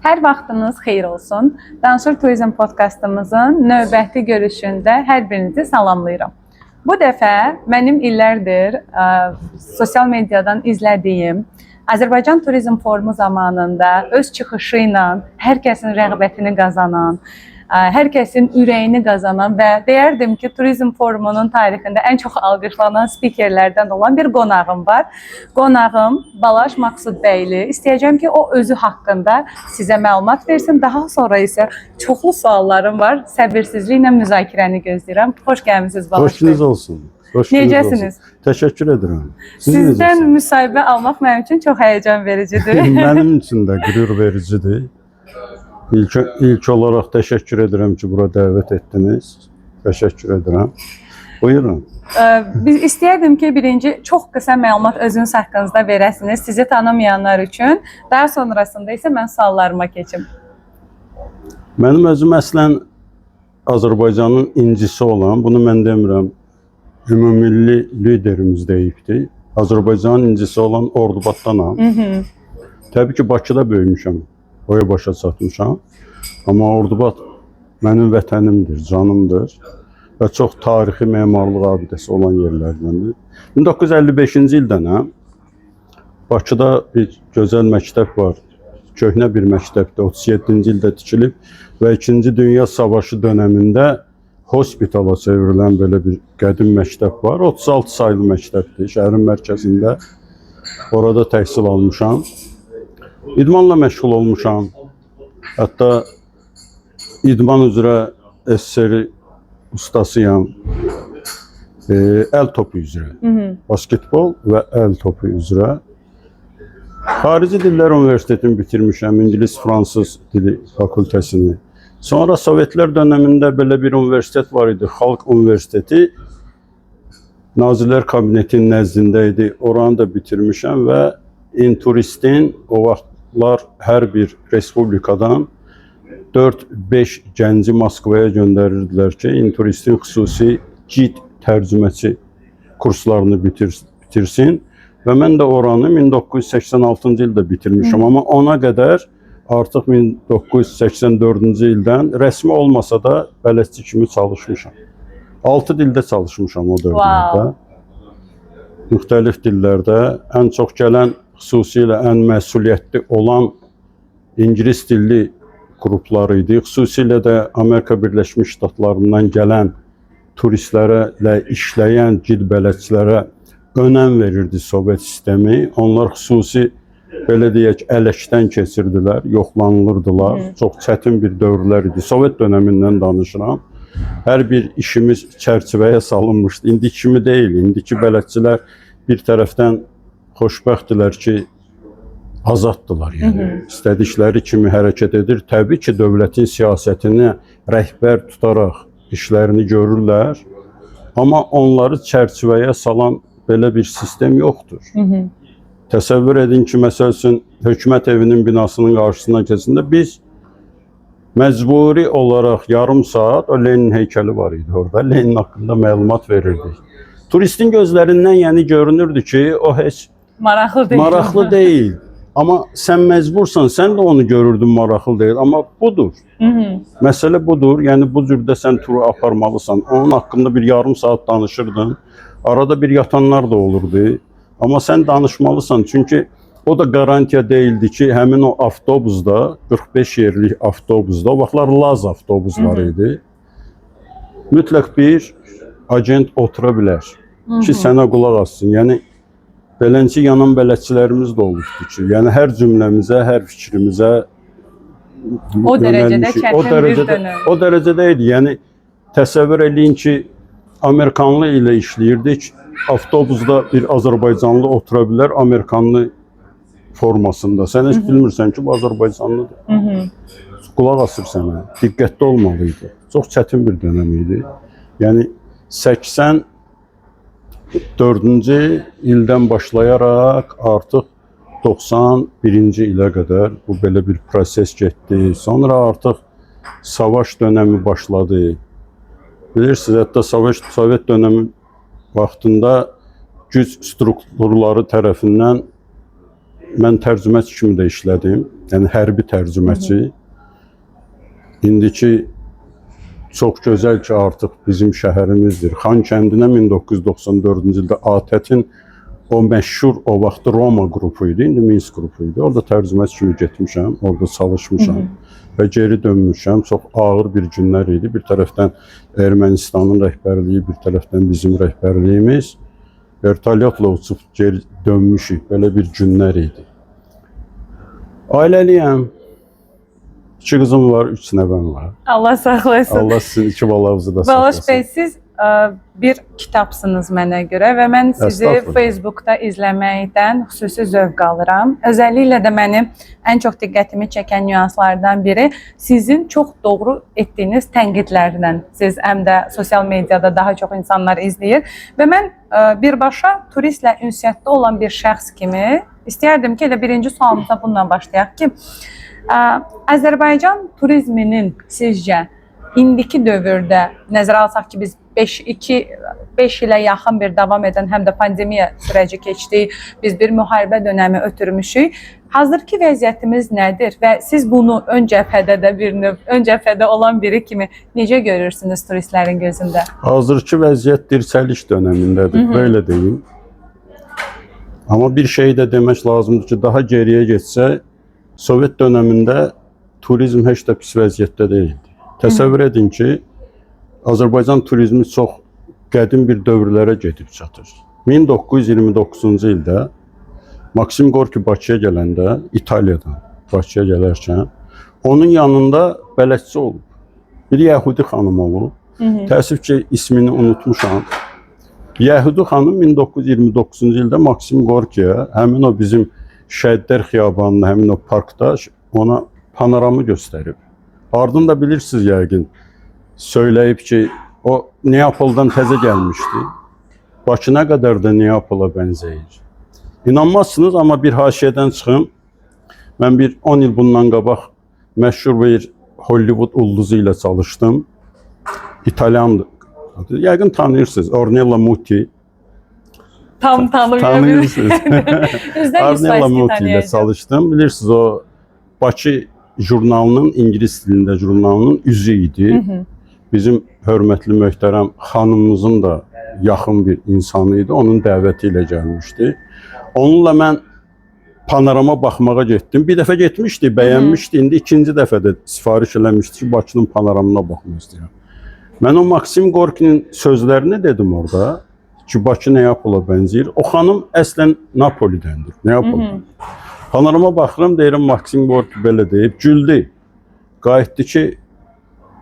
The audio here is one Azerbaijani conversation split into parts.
Hər vaxtınız xeyir olsun. Danışır Turizm podkastımızın növbəti görüşündə hər birinizi salamlayıram. Bu dəfə mənim illərdir sosial mediadan izlədiyim Azərbaycan Turizm Forumu zamanında öz çıxışı ilə hər kəsin rəğbətini qazanan, hər kəsin ürəyini qazanan və deyərdim ki, Turizm Forumunun tarixində ən çox alqışlanan spikerlərdən olan bir qonağım var. Qonağım Balaş Maqsudbəyli. İstəyəcəm ki, o özü haqqında sizə məlumat versin. Daha sonra isə çoxlu suallarım var. Səbirsizliklə müzakirəni gözləyirəm. Xoş gəlmisiniz Balaş Xoş gününüz bəy. olsun. Xoş gününüz Necəsiniz? olsun. Təşəkkür edirəm. Siz Sizdən necəsiniz? müsahibə almaq mənim üçün çox həyəcan vericidir. Mənim üçün də qürur vericidir. İlk olaraq təşəkkür edirəm ki, bura dəvət etdiniz. Təşəkkür edirəm. Buyurun. Biz istəyərdim ki, birinci çox qısa məlumat özünüz haqqınızda verəsiniz, sizi tanımayanlar üçün. Daha sonrasında isə mən suallarıma keçim. Mənim özüm əslən Azərbaycanın incisi olan, bunu mən demirəm, ümummilli liderimiz deyibdi. Azərbaycanın incisi olan Ordubaddanam. Təbii ki, Bakıda böyümüşəm, boya başa çatmışam. Amma Ordubad mənim vətənimdir, canımdır və çox tarixi memarlıq abidəsi olan yerlərdəndir. 1955-ci ildənəm. Bakıda bir gözəl məktəb var. Köhnə bir məktəbdir. 37-ci ildə tikilib və İkinci Dünya Savaşı dönəmində hospitala çevrilən belə bir qədim məktəb var. 36 saylı məktəbdir şəhərin mərkəzində. Orada təhsil almışam. İdmanla məşğul olmuşam. Hətta idman üzrə SSR ustasıyam. Əl topu üzrə. Basketbol və əl topu üzrə. Xarici Dillər Universitetini bitirmişəm, İngilis, Fransız dili fakültəsini. Sonra Sovetlər dönəmində belə bir universitet var idi, Xalq Universiteti. Nazirlər Kabinetinin nəzdində idi. Oranı da bitirmişəm və Inturistin o vaxtlar hər bir respublikadan 4-5 gənci Moskvaya göndərirdilər ki, Inturistin xüsusi gid tərcüməçi kurslarını bitirsin. Və mən də oranı 1986-cı ildə bitirmişəm, amma ona qədər artıq 1984-cü ildən rəsmi olmasa da bələdçi kimi çalışmışam. 6 dildə çalışmışam o dövrlərdə. Müxtəlif dillərdə ən çox gələn, xüsusilə ən məsuliyyətli olan ingilis dilli qruplar idi. Xüsusilə də Amerika Birləşmiş Ştatlarından gələn turistlərə işləyən gid bələdçilərə önəm verirdi Sovet sistemi. Onlar xüsusi belə deyək, ələkdən keçirdilər, yoxlanılırdılar. Çox çətin bir dövrlər idi. Sovet dönəmindən danışıram. Hər bir işimiz çərçivəyə salınmışdı. İndi kimi deyil. İndiki bələdçilər bir tərəfdən xoşbəxtdilər ki, azaddılar yəni. İstədikləri kimi hərəkət edir. Təbii ki, dövlətin siyasətini rəhbər tutaraq işlərini görürlər. Amma onları çərçivəyə salan belə bir sistem yoxdur. Təsəvvür edin ki, məsəl üçün hökumət evinin binasının qarşısından keçəndə biz məcburi olaraq yarım saat o Lenin heykəli var idi orada. Lenin haqqında məlumat verirdik. Turistin gözlərindən yəni görünürdü ki, o heç Maraqlı deyil. maraqlı deyil. Amma sən məcbursan, sən də onu görürdün maraqlı deyil. Amma budur. Məsələ budur. Yəni bu cürdə sən turu aparmalısan. Onun haqqında bir yarım saat danışırdın. Arada bir yatanlar da olurdu. Amma sən danışmalısan. Çünki o da qarantiya deyildi ki, həmin o avtobusda, 45 yerlik avtobusda, o vaxtlar Laz avtobusları idi. Mütləq bir agent otura bilər ki, sənə qulaq assın. Yəni beləncə yanan bələdçilərimiz də olmuşdu ki, yəni hər cümləmizə, hər fikrimizə O dərəcədə yönəlmişik. çətin O bir dərəcədə dönəm. o dərəcədə idi. Yəni təsəvvür eləyin ki, Amerikanlı ilə işləyirdik. Avtobusda bir Azərbaycanlı otura bilər Amerikanlı formasında. Sən heç bilmirsən ki, bu Azərbaycanlıdır. Qulaq asır sənə. Diqqətli olmalı idi. Çox çətin bir dönəm idi. Yəni 84-cü ildən başlayaraq artıq 91-ci ilə qədər bu belə bir proses getdi. Sonra artıq savaş dönəmi başladı. Bilirsiniz, hətta Sovet dönəmi vaxtında güc strukturları tərəfindən Mən tərcüməçi kimi də işlədim. Yəni hərbi tərcüməçi. İndiki çox gözəl ki, artıq bizim şəhərimizdir. Xankəndinə 1994-cü ildə ATƏT-in o məşhur o vaxtı Roma qrupu idi, indi Minsk qrupu idi. Orada tərcüməçi kimi getmişəm, orada çalışmışam və geri dönmüşəm. Çox ağır bir günlər idi. Bir tərəfdən Ermənistanın rəhbərliyi, bir tərəfdən bizim rəhbərliyimiz. Vertolyotla uçub geri dönmüşük. Belə bir günlər idi. Ailəliyəm. İki qızım var, üç nəvəm var. Allah saxlasın. Allah sizin iki balanızı da Baloş saxlasın. bəy, siz bir kitabsınız mənə görə və mən sizi Estağfurullah. Facebookda izləməkdən xüsusi zövq alıram. Özəlliklə də mənim ən çox diqqətimi çəkən nüanslardan biri sizin çox doğru etdiyiniz tənqidlərlə. Siz həm də sosial mediada daha çox insanlar izləyir və mən birbaşa turistlə ünsiyyətdə olan bir şəxs kimi istəyərdim ki, elə birinci sualımıza bununla başlayaq ki, Azərbaycan turizminin sizcə indiki dövrdə nəzərə alsaq ki, biz 5 2 5 ilə yaxın bir davam edən həm də pandemiya sürəci keçdik, biz bir müharibə dönəmi ötürmüşük. Hazırki vəziyyətimiz nədir və siz bunu ön cəbhədə də bir növ ön cəbhədə olan biri kimi necə görürsünüz turistlərin gözündə? Hazırki vəziyyət dirçəliş dönəmindədir, belə deyim. Amma bir şey də demək lazımdır ki, daha geriyə getsək, Sovet dönəmində turizm heç də pis vəziyyətdə deyildi. Təsəvvür edin ki, Azərbaycan turizmi çox qədim bir dövrlərə gedib çatır. 1929-cu ildə Maksim Gorki Bakıya gələndə, İtaliyadan Bakıya gələrkən onun yanında bələdçi olub. Bir yəhudi xanım olub. Təəssüf ki, ismini unutmuşam. Yəhudi xanım 1929-cu ildə Maksim Gorkiyə həmin o bizim Şəhidlər Xiyabanında, həmin o parkda ona panoramı göstərib. Ardını da bilirsiniz yəqin. Söyləyib ki, o Neapoldan təzə gəlmişdi. Bakı nə qədər də Neapola bənzəyir. İnanmazsınız, amma bir haşiyədən çıxım. Mən bir 10 il bundan qabaq məşhur bir Hollywood ulduzu ilə çalışdım. İtalyandır. Yəqin tanıyırsınız. Ornella Muti. Tam tanımıyorum. Tanıyırsınız. Üzdən Ornella 100% Muti ilə tanıyacağım. çalışdım. Bilirsiniz o Bakı jurnalının ingilis dilində jurnalının üzü idi. Bizim hörmətli möhtərəm xanımımızın da yaxın bir insanı idi. Onun dəvəti ilə gəlmişdi. Onunla mən panorama baxmağa getdim. Bir dəfə getmişdi, bəyənmişdi. İndi ikinci dəfə də sifariş eləmişdi ki, Bakının panoramına baxmaq istəyirəm. Mən o Maksim Gorkinin sözlərini dedim orada ki, Bakı Neapola bənzəyir. O xanım əslən Napolidəndir, Neapoldan. Panorama baxıram, deyirəm Maksim Gorki belə deyib, güldü. Qayıtdı ki,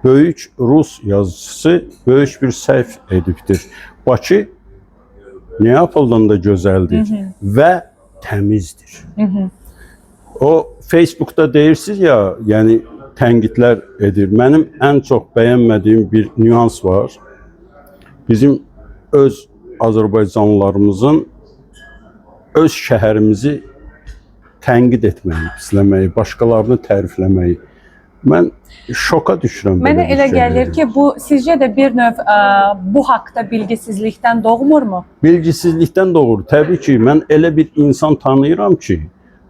böyük Rus yazıçısı böyük bir səhv edibdir. Bakı Neapoldan da gözəldir və təmizdir. O Facebookda deyirsiniz ya, yəni tənqidlər edir. Mənim ən çox bəyənmədiyim bir nüans var. Bizim öz Azərbaycanlılarımızın öz şəhərimizi tənqid etməyi, pisləməyi, başqalarını tərifləməyi. Mən şoka düşürəm. Mənə belə bir elə gəlir şeylərə. ki, bu sizcə də bir növ bu haqda bilgisizlikdən doğmurmu? Bilgisizlikdən doğur. Təbii ki, mən elə bir insan tanıyıram ki,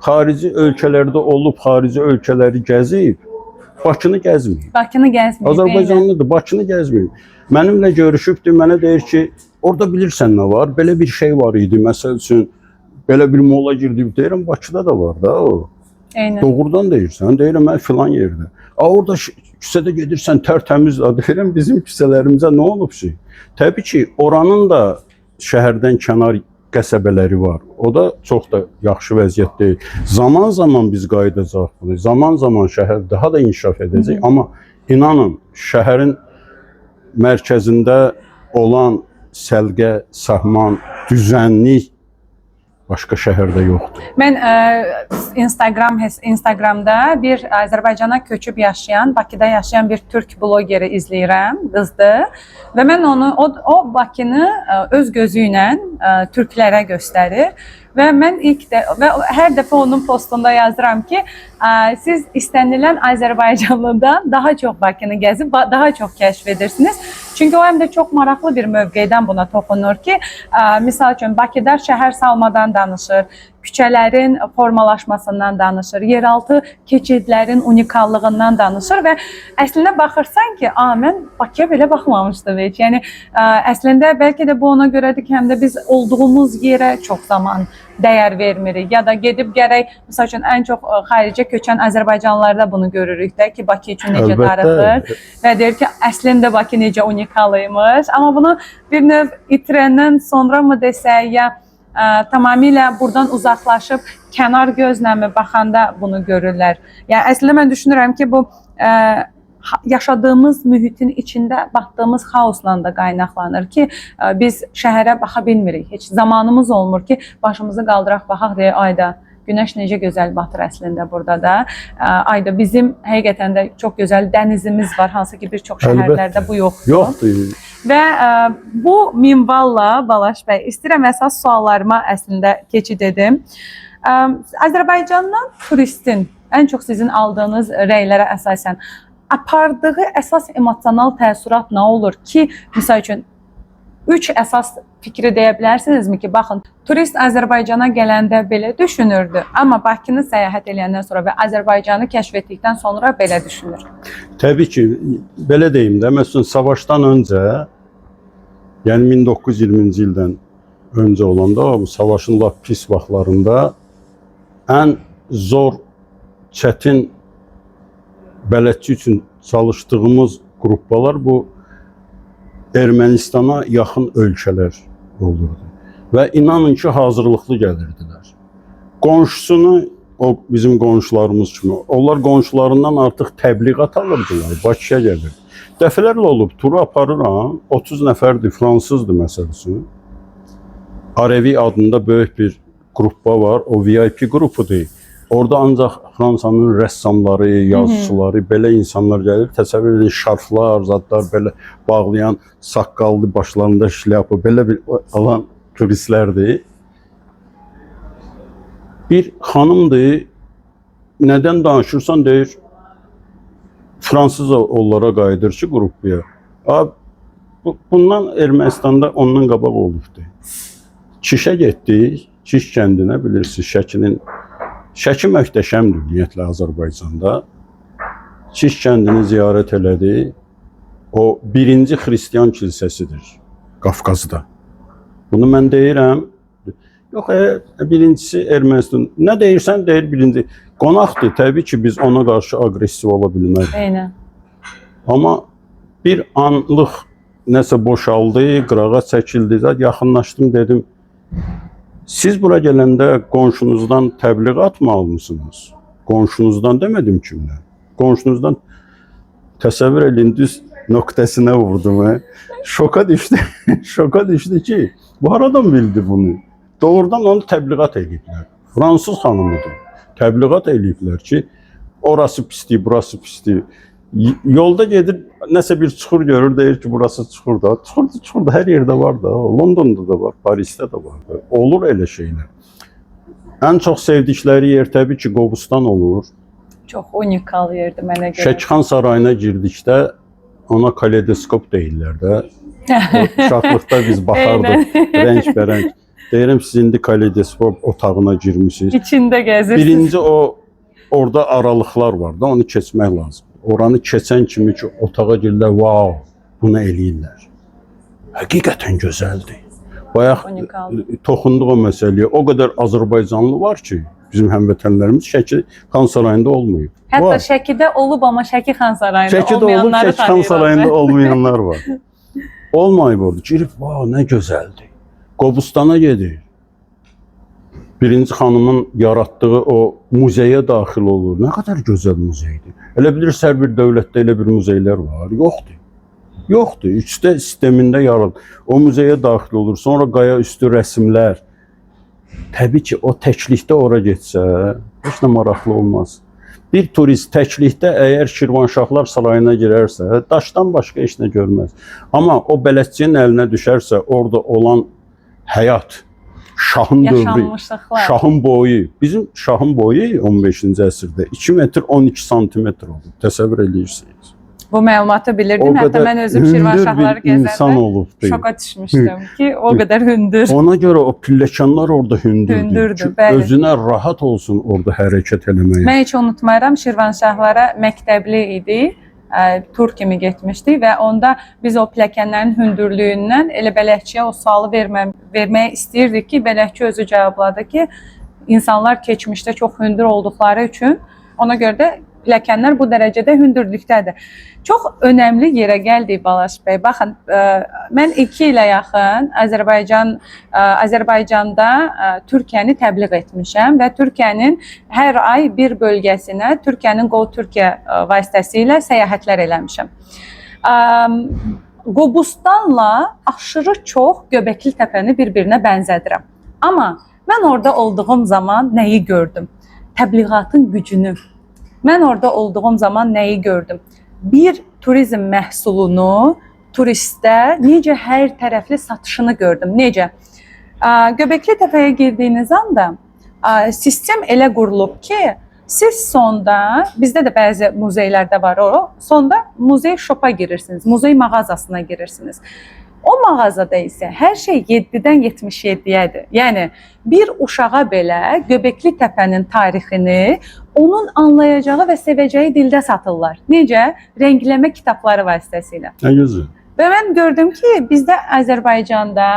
xarici ölkələrdə olub, xarici ölkələri gəzib, Bakını gəzməyib. Bakını gəzməyib. Azərbaycanlıdır, Bakını gəzməyib. Mənimlə görüşübdü, mənə deyir ki, orada bilirsən nə var? Belə bir şey var idi, məsəl üçün, belə bir mola girdim, deyirəm, Bakıda da var da o. Eynən. Doğrudan deyirsən, deyirəm mən filan yerdə. A orada küçədə gedirsən tərtəmiz, deyirəm bizim küçələrimizə nə olub ki? Təbii ki, oranın da şəhərdən kənar qəsəbələri var. O da çox da yaxşı vəziyyət deyil. Zaman-zaman biz qayıdacaq bunu. Zaman-zaman şəhər daha da inkişaf edəcək, amma inanın, şəhərin mərkəzində olan səlqə, sahman, düzənlik başqa şəhərdə yoxdur. Mən Instagramda bir Azərbaycana köçüb yaşayan, Bakıda yaşayan bir türk blogeri izləyirəm, qızdır. Və mən onu o Bakını öz gözü ilə türklərə göstərir və mən ilk də və hər dəfə onun postunda yazıram ki, siz istənilən Azərbaycanlıdan daha çox Bakını gəzib daha çox kəşf edirsiniz. Çünki o həm də çox maraqlı bir mövqedən buna toxunur ki, misal üçün Bakıda şəhər salmadan danışır. danışır, küçələrin formalaşmasından danışır, yeraltı keçidlərin unikallığından danışır və əslində baxırsan ki, a mən Bakıya belə baxmamışdım heç. Yəni əslində bəlkə də bu ona görədir ki, həm də biz olduğumuz yerə çox zaman dəyər vermirik ya da gedib gərək məsəl üçün ən çox xaricə köçən azərbaycanlılarda bunu görürük də ki, Bakı üçün necə darıxır və deyir ki, əslində Bakı necə unikal imiş. Amma bunu bir növ itirəndən sonra mı desək ya tamamilə buradan uzaqlaşıb kənar gözlə mi baxanda bunu görürlər. Yəni əslində mən düşünürəm ki, bu yaşadığımız mühitin içində batdığımız xaosla da qaynaqlanır ki, biz şəhərə baxa bilmirik. Heç zamanımız olmur ki, başımızı qaldıraq baxaq deyə ayda günəş necə gözəl batır əslində burada da. Ayda bizim həqiqətən də çox gözəl dənizimiz var, hansı ki bir çox şəhərlərdə bu yoxdur. Yoxdur. Və bu minvalla Balaş bəy, istəyirəm əsas suallarıma əslində keçid edim. Azərbaycandan turistin ən çox sizin aldığınız rəylərə əsasən apardığı əsas emosional təəssürat nə olur ki, məsəl üçün 3 əsas fikri deyə bilərsinizmi ki, baxın, turist Azərbaycana gələndə belə düşünürdü, amma Bakını səyahət eləyəndən sonra və Azərbaycanı kəşf etdikdən sonra belə düşünür. Təbii ki, belə deyim də, məsələn, savaşdan öncə, yəni 1920-ci ildən öncə olanda, bu savaşın lap pis vaxtlarında ən zor, çətin bələdçi üçün çalışdığımız qruplar bu Ermənistana yaxın ölkələr olurdu. Və inanın ki, hazırlıqlı gəlirdilər. Qonşusunu, o bizim qonşularımız kimi, onlar qonşularından artıq təbliğat alırdılar, Bakıya gəlir. Dəfələrlə olub, turu aparıram, 30 nəfərdir, fransızdır məsəl üçün. Arevi adında böyük bir qrupa var, o VIP qrupudur. Orada ancaq Fransanın rəssamları, yazıçıları, belə insanlar gəlir. Təsəvvür edin, şarflar, zadlar belə bağlayan, saqqallı, başlarında şlyapa, belə bir alan turistlərdir. Bir xanımdır, nədən danışırsan deyir, fransız onlara qayıdır ki, qrupluya. Bundan Ermənistanda ondan qabaq olubdu. Çişə getdik, Çiş kəndinə bilirsiniz, Şəki möhtəşəmdir ümumiyyətlə Azərbaycanda. Çiş kəndini ziyarət elədi. O birinci xristian kilsəsidir Qafqazda. Bunu mən deyirəm. Yox, birincisi Ermənistan. Nə deyirsən, deyir birinci. Qonaqdır, təbii ki, biz ona qarşı aqressiv ola bilmərik. Eynən. Amma bir anlıq nəsə boşaldı, qırağa çəkildi, zat yaxınlaşdım dedim. Siz bura gələndə qonşunuzdan təbliğat mı almısınız? Qonşunuzdan demədim kimdən. Qonşunuzdan təsəvvür eləyin, düz nöqtəsinə vurdum. Hə. Şoka düşdü. Şoka düşdü ki, bu haradan bildi bunu? Doğrudan onu təbliğat eləyiblər. Fransız xanımıdır. Təbliğat eləyiblər ki, orası pisdir, burası pisdir. Yolda gedir, nəsə bir çuxur görür, deyir ki, burası çuxurdur. Çuxurdur, çuxurdur, hər yerdə var da. Londonda da var, Parisdə də var da. Olur elə şeylər. Ən çox sevdikləri yer təbii ki, Qobustan olur. Çox unikal yerdir mənə görə. Şəkixan sarayına girdikdə ona kaleidoskop deyirlər də. O uşaqlıqda biz baxardıq rəngbərəng. Deyirəm siz indi kaleidoskop otağına girmisiniz. İçində gəzirsiniz. Birinci o orada aralıqlar var da, onu keçmək lazım. Oranı keçən kimi ki otağa girirlər, wow, bunu eləyirlər. Həqiqətən gözəldir. Bayaq Unikal. toxunduq o məsələyə. O qədər Azərbaycanlı var ki, bizim həmvətənlərimiz Şəki Xan Sarayında olmayıb. Hətta Var. Şəkidə olub amma Şəki Xan Sarayında Şəkidə olub, olmayanları Şəki Xan tanıyıram Sarayında mən. olmayanlar var. Olmayıb orada. Girib, vau, nə gözəldir. Qobustana gedir. Birinci xanımın yaratdığı o muzeyə daxil olur. Nə qədər gözəl muzeydir. Elə bilirsən, hər bir dövlətdə elə bir muzeylər var. Yoxdur. Yoxdur. 3D sistemində yaradılır. O muzeyə daxil olur. Sonra qaya üstü rəsimlər. Təbii ki, o təklikdə ora getsə, heç nə maraqlı olmaz. Bir turist təklikdə əgər Şirvanşahlar sarayına girərsə, daşdan başqa heç nə görməz. Amma o bələdçinin əlinə düşərsə, orada olan həyat, şahın dövrü, Yaşanmışlıqlar. şahın boyu, bizim şahın boyu 15-ci əsrdə 2 metr 12 santimetr olub. Təsəvvür eləyirsiniz. Bu məlumatı bilirdim. O Hətta qədər mən özüm hündür Şirvanşahları bir insan gəzəndə olubdu. şoka düşmüşdüm ki, o qədər hündür. Ona görə o pilləkanlar orada hündürdür. Hündürdür, Ki, bəli. özünə rahat olsun orada hərəkət eləməyə. Mən heç unutmaram, Şirvanşahlara məktəbli idi. Tur kimi getmişdik və onda biz o pilləkənlərin hündürlüyündən elə bələdçiyə o sualı verməyə istəyirdik ki, bələdçi özü cavabladı ki, insanlar keçmişdə çox hündür olduqları üçün ona görə də pilləkənlər bu dərəcədə hündürlükdədir. Çox önəmli yerə gəldik Balaş bəy. Baxın, mən 2 ilə yaxın Azərbaycanda Türkiyəni təbliğ etmişəm və Türkiyənin hər ay bir bölgəsinə Türkiyənin Go Türkiyə vasitəsilə səyahətlər eləmişəm. Qobustanla aşırı çox Göbəkli Təpəni bir-birinə bənzədirəm. Amma mən orada olduğum zaman nəyi gördüm? Təbliğatın gücünü. Mən orada olduğum zaman nəyi gördüm? Bir turizm məhsulunu turistə necə hər tərəfli satışını gördüm. Necə? Göbəkli Təpəyə girdiyiniz anda sistem elə qurulub ki, siz sonda, bizdə də bəzi muzeylərdə var o, sonda muzey şopa girirsiniz, muzey mağazasına girirsiniz. O mağazada isə hər şey 7-dən 77-yədir. Yəni bir uşağa belə Göbəkli Təpənin tarixini onun anlayacağı və sevəcəyi dildə satırlar. Necə? Rəngləmə kitabları vasitəsilə. Nə gözəl. Və mən gördüm ki, bizdə Azərbaycanda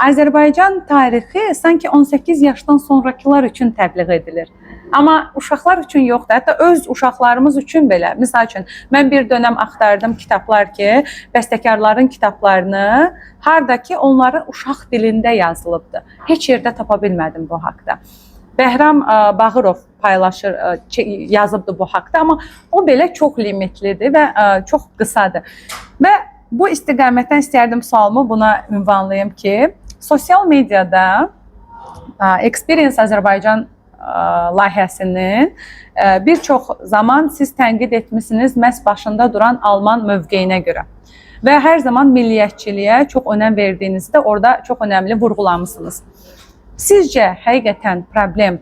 Azərbaycan tarixi sanki 18 yaşdan sonrakılar üçün təbliğ edilir. Amma uşaqlar üçün yoxdur. Hətta öz uşaqlarımız üçün belə. Məsəl üçün mən bir dönəm axtardım kitablar ki, bəstəkarların kitablarını, harda ki onları uşaq dilində yazılıbdı. Heç yerdə tapa bilmədim bu haqda. Bəhram Bağırov paylaşır, yazıbdı bu haqda, amma o belə çox limitlidir və çox qısadır. Və bu istiqamətdən istərdim sualımı buna ünvanlayım ki, sosial mediada Experience Azərbaycan layihəsinin bir çox zaman siz tənqid etmisiniz məhz başında duran Alman mövqeyinə görə. Və hər zaman milliyyətçiliyə çox önəm verdiyinizi də orada çox önəmli vurğulamısınız. Sizcə həqiqətən problem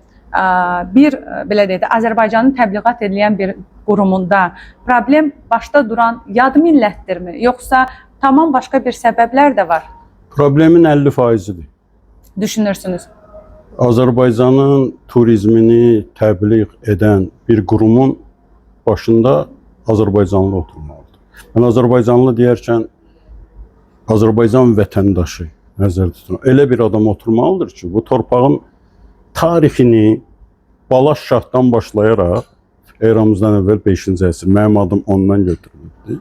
bir belə deyək də Azərbaycanın təbliğat edilən bir qurumunda problem başda duran yad millətdirmi, yoxsa tamam başqa bir səbəblər də var? Problemin 50%-dir. Düşünürsünüz? Azərbaycanın turizmini təbliğ edən bir qurumun başında Azərbaycanlı oturmalıdır. Mən Azərbaycanlı deyərkən Azərbaycan vətəndaşı nəzərdə tuturam. Elə bir adam oturmalıdır ki, bu torpağın tarixini Balaş Şahdan başlayaraq eramızdan əvvəl 5-ci əsr, mənim adım ondan götürülübdür.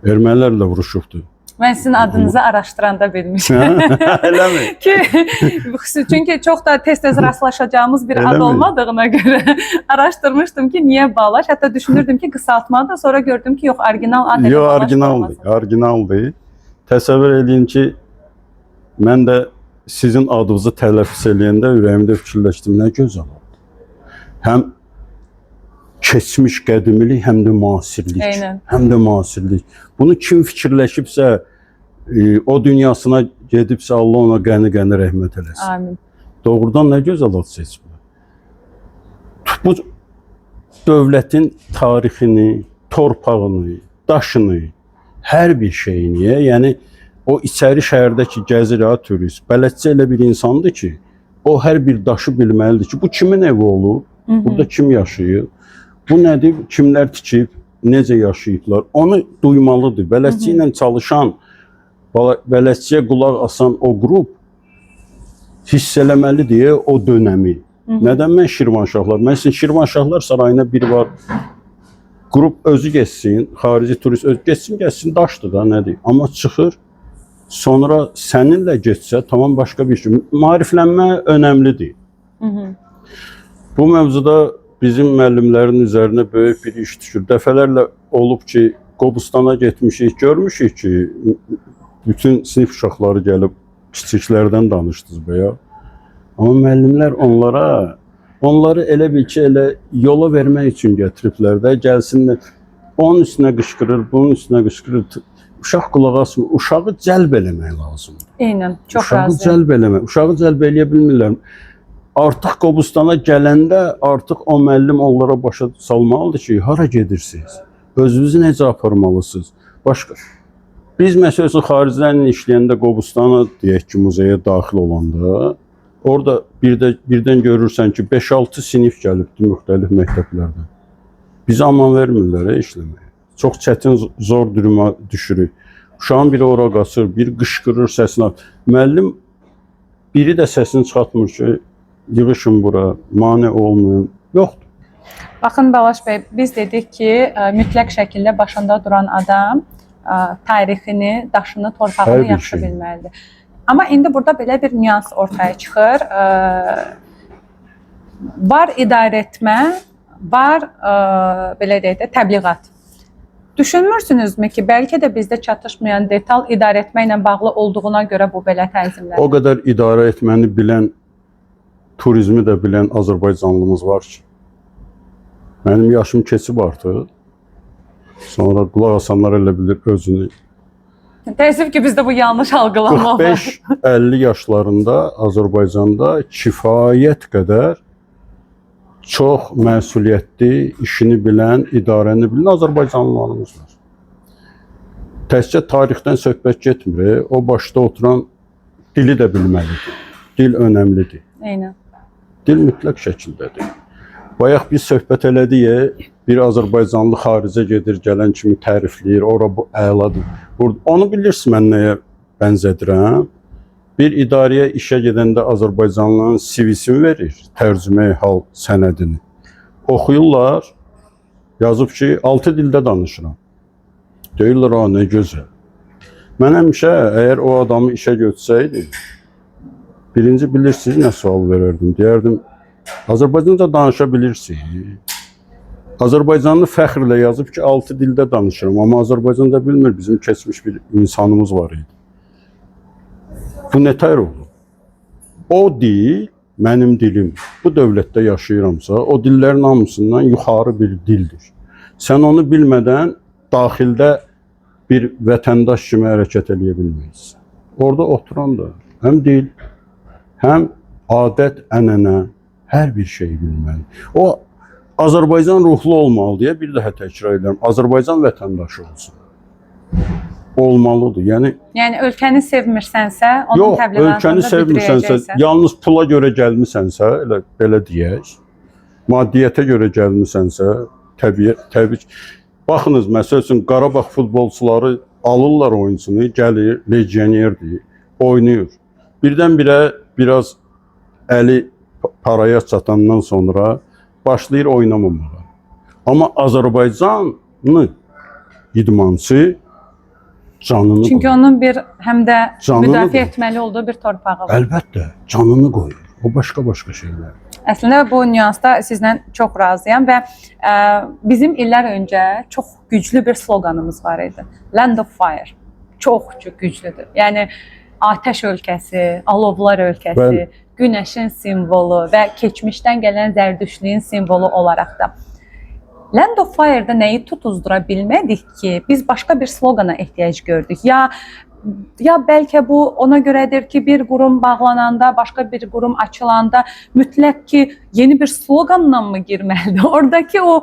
Ermənilərlə vuruşubdur. Mən sizin adınızı araşdıranda bilmişəm. Eləmi? Ki çünki çox da tez-tez rastlaşacağımız bir Elə ad mi? olmadığına görə araşdırmışdım ki, niyə Balaş? Hətta düşünürdüm ki, qısaltmadır. Sonra gördüm ki, yox, orijinal ad elə Yox, Balaş orijinaldır, olmasın. orijinaldır. Təsəvvür eləyin ki, mən də sizin adınızı tələffüz eləyəndə ürəyimdə fikirləşdim, nə gözəl oldu. Həm keçmiş qədimilik, həm də müasirlik. Eynən. Həm də müasirlik. Bunu kim fikirləşibsə, o dünyasına gedibsə Allah ona qəni-qəni rəhmət eləsin. Amin. Doğrudan nə gözəl ad seçiblər. Bu dövlətin tarixini, torpağını, daşını, hər bir şeyini, yəni o içəri şəhərdə ki gəzir ha turist, bələdçi elə bir insandır ki, o hər bir daşı bilməlidir ki, bu kimin evi olub, burada kim yaşayır, bu nədir, kimlər tikib, necə yaşayıblar, onu duymalıdır. Bələdçi ilə çalışan, bələdçiyə qulaq asan o qrup hiss eləməli deyə o dönəmi. Nədən mən Şirvanşahlar? Məsələn, Şirvanşahlar sarayına bir var qrup özü getsin, xarici turist özü getsin, getsin daşdır da nədir? Amma çıxır, sonra səninlə getsə tamam başqa bir şey. Maariflənmə önəmlidir. Bu mövzuda bizim müəllimlərin üzərinə böyük bir iş düşür. Dəfələrlə olub ki, Qobustana getmişik, görmüşük ki, bütün sinif uşaqları gəlib kiçiklərdən danışdınız bəya. Amma müəllimlər onları elə bil ki, elə yola vermək üçün gətiriblər də, gəlsinlər. Onun üstünə qışqırır, bunun üstünə qışqırır. Uşaq qulaq asmır. Uşağı cəlb eləmək lazımdır. Eynən, çox Uşağı razıyam. cəlb eləmək. Uşağı cəlb eləyə bilmirlər. Artıq Qobustana gələndə artıq o müəllim onlara başa salmalıdır ki, hara gedirsiniz? Özünüzü necə aparmalısınız? Başqa biz məsəl üçün xariclərlə işləyəndə Qobustana deyək ki, muzeyə daxil olanda orada bir də birdən görürsən ki, 5-6 sinif gəlibdi müxtəlif məktəblərdən. Bizə aman vermirlər işləməyə. Çox çətin, zor duruma düşürük. Uşağın biri ora qaçır, bir qışqırır səsini. Müəllim biri də səsini çıxartmır ki, yığışın bura, mane olmayın. Yoxdur. Baxın Balaş bəy, biz dedik ki, mütləq şəkildə başında duran adam tarixini, daşını, torpağını Hər bir yaxşı şey. bilməlidir. Amma indi burada belə bir nüans ortaya çıxır. Var idarə etmə, var belə deyək də təbliğat. Düşünmürsünüzmü ki, bəlkə də bizdə çatışmayan detal idarə etmə ilə bağlı olduğuna görə bu belə tənzimlər? O qədər idarə etməni bilən, turizmi də bilən Azərbaycanlımız var ki. Mənim yaşım keçib artıq. Sonra qulaq asanlar elə bilir özünü. Təəssüf ki, bizdə bu yanlış algılanma var. 45-50 yaşlarında Azərbaycanda kifayət qədər çox məsuliyyətli, işini bilən, idarəni bilən Azərbaycanlılarımız var. Təkcə tarixdən söhbət getmir. O başda oturan dili də bilməlidir. Dil önəmlidir. Eynən. Dil mütləq şəkildədir. Bayaq biz söhbət elədik, bir azərbaycanlı xaricə gedir, gələn kimi tərifləyir, ora bu əladır. Burada onu bilirsiz mən nəyə bənzədirəm? Bir idarəyə işə gedəndə Azərbaycanlının CV-sini verir, tərcüməyi hal sənədini. Oxuyurlar, yazıb ki, 6 dildə danışıram. Deyirlər, "A, nə gözəl." Mən həmişə əgər o adamı işə götürsəydim, birinci bilirsiniz nə sual verərdim? Deyərdim, Azərbaycanca danışa bilirsiniz? Azərbaycanlı fəxrlə yazıb ki, 6 dildə danışıram, amma Azərbaycanca bilmir, bizim keçmiş bir insanımız var idi. Bu nə tər olur? O dil mənim dilim. Bu dövlətdə yaşayıramsa, o dillərin hamısından yuxarı bir dildir. Sən onu bilmədən daxildə bir vətəndaş kimi hərəkət eləyə bilməzsən. Orada oturan da həm dil, həm adət, ənənə, hər bir şeyi bilməli. O Azərbaycan ruhlu olmalı deyə bir daha təkrar edirəm. Azərbaycan vətəndaşı olsun. Olmalıdır. Yəni Yəni ölkəni sevmirsənsə, onun yox, təbliğatında ölkəni sevmirsənsə, büdrəyəcəksən. yalnız pula görə gəlmisənsə, elə belə deyək, maddiyyətə görə gəlmisənsə, təbii təbii ki- Baxınız, məsəl üçün Qarabağ futbolçuları alırlar oyunçunu, gəlir, legionerdir, oynayır. Birdən-birə biraz əli paraya çatandan sonra başlayır oynamamağa. Amma Azərbaycanlı idmançı canını Çünki qoyur. onun bir həm də Canını müdafiə qoyur. etməli olduğu bir torpağı var. Əlbəttə, canını qoyur. O başqa-başqa şeylər. Əslində bu nüansda sizlə çox razıyam və bizim illər öncə çox güclü bir sloqanımız var idi. Land of Fire. Çox çox güclüdür. Yəni atəş ölkəsi, alovlar ölkəsi, Bəli. günəşin simvolu və keçmişdən gələn zərdüştlüyün simvolu olaraq da. Land of Fire-da nəyi tutuzdura bilmədik ki, biz başqa bir sloqana ehtiyac gördük. Ya bəlkə bu ona görədir ki, bir qurum bağlananda, başqa bir qurum açılanda mütləq ki, yeni bir sloqanla mı girməlidir? Oradakı o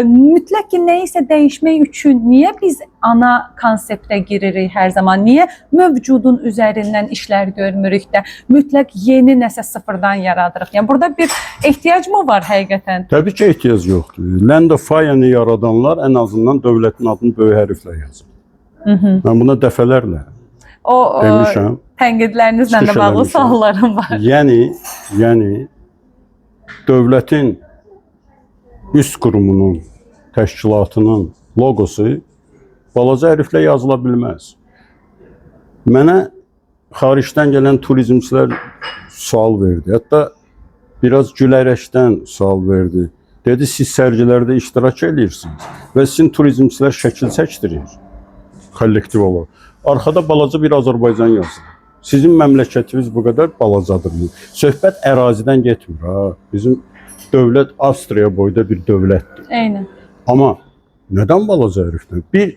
mütləq ki, nəyisə dəyişmək üçün niyə biz ana konseptə giririk hər zaman? Niyə mövcudun üzərindən işlər görmürük də mütləq yeni nəsə sıfırdan yaradırıq? Yəni burada bir ehtiyac mı var həqiqətən? Təbii ki, ehtiyac yoxdur. Land of Fire-ni yaradanlar ən azından dövlətin adını böyük hərflə yazır. Mən buna dəfələrlə O demişəm. tənqidlərinizlə də Çıxış bağlı eləmişəm. suallarım var. Yəni dövlətin üst qurumunun, təşkilatının loqosu balaca hərflə yazıla bilməz. Mənə xaricdən gələn turizmçilər sual verdi. Hətta biraz gülərəkdən sual verdi. Dedi, siz sərgilərdə iştirak edirsiniz və sizin turizmçilər şəkil çəkdirir kollektiv olaraq. Arxada balaca bir Azərbaycan yazılır. Sizin məmləkətiniz bu qədər balacadır. Söhbət ərazidən getmir ha. Bizim dövlət Avstriya boyda bir dövlətdir. Eynən. Amma nədən balaca hərflə? Bir,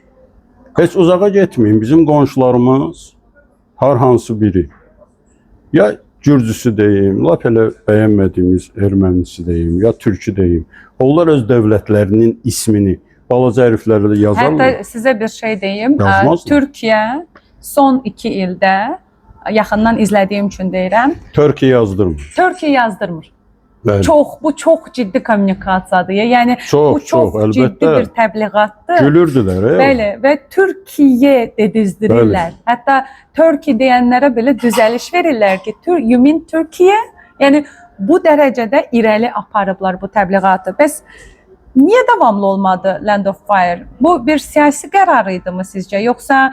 heç uzağa getməyin. Bizim qonşularımız hər hansı biri ya Gürcüsü deyim, lap elə bəyənmədiyimiz ermənisi deyim, ya türkü deyim. Onlar öz dövlətlərinin ismini Balaca hərflərlə yazarlar. Hətta sizə bir şey deyim. Yazmazlar. Türkiyə son 2 ildə yaxından izlədiyim üçün deyirəm, Türkiyə yazdırmır. Türkiyə yazdırmır. Bəli. Çox, bu çox ciddi kommunikasiyadır. Yəni Çox, bu çox, çox, ciddi əlbəttə. bir təbliğatdır. Gülürdülər. Bəli, və Türkiyə dedizdirirlər. Hətta Turkey deyənlərə belə düzəliş verirlər ki, you mean Türkiyə? Yəni bu dərəcədə irəli aparıblar bu təbliğatı. Bəs niyə davamlı olmadı Land of Fire? Bu bir siyasi qərar idi mi sizcə? Yoxsa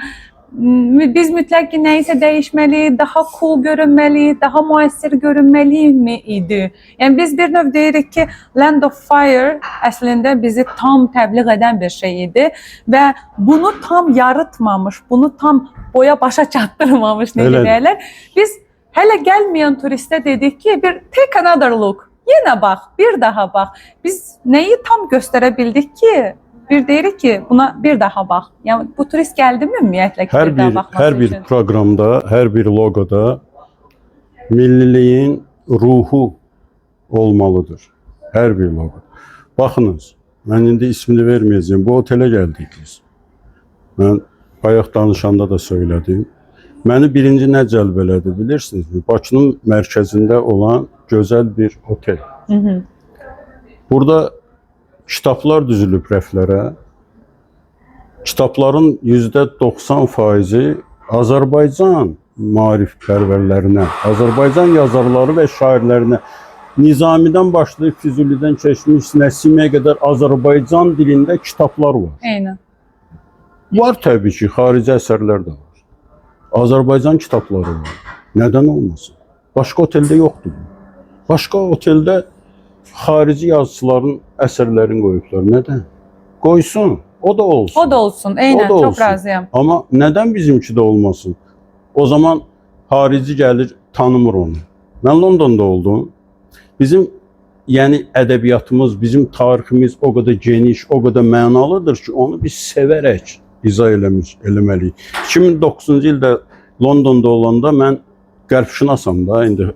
biz mütləq ki, nəyisə dəyişməli, daha cool görünməli, daha müəssir görünməli mi idi? Yəni biz bir növ deyirik ki, Land of Fire əslində bizi tam təbliğ edən bir şey idi və bunu tam yaratmamış, bunu tam boya başa çatdırmamış necə Elədir. deyirlər. Biz hələ gəlməyən turistə dedik ki, bir take another look. Yenə bax, bir daha bax. Biz nəyi tam göstərə bildik ki, bir deyirik ki, buna bir daha bax. Yəni bu turist gəldimi ümumiyyətlə ki, Hər bir daha bir baxması hər bir üçün? proqramda, hər bir loqoda milliliyin ruhu olmalıdır. Hər bir loqo. Baxınız, mən indi ismini verməyəcəyəm. Bu otelə gəldik biz. Mən bayaq danışanda da söylədim. Məni birinci nə cəlb elədi bilirsinizmi? Bakının mərkəzində olan gözəl bir otel. Hı -hı. Burada kitablar düzülüb rəflərə. Kitabların %90 faizi Azərbaycan maarifpərvərlərinə, Azərbaycan yazarları və şairlərinə, Nizamidən başlayıb Füzulidən keçmiş Nəsimiyə qədər Azərbaycan dilində kitablar var. Eynən. Var təbii ki, xarici əsərlər də var. Azərbaycan kitabları var. Nədən olmasın? Başqa oteldə yoxdur bu. Başqa oteldə xarici yazıçıların əsərlərini qoyublar. Nədən? Qoysun, o da olsun. O da olsun. Eynən, O da çox olsun. razıyam. Amma nədən bizimki də olmasın? O zaman xarici gəlir, tanımır onu. Mən Londonda oldum. Bizim yəni ədəbiyyatımız, bizim tariximiz o qədər geniş, o qədər mənalıdır ki, onu biz sevərək izah eləməliyik. 2009-cu ildə Londonda olanda mən qərbşünasam da, indi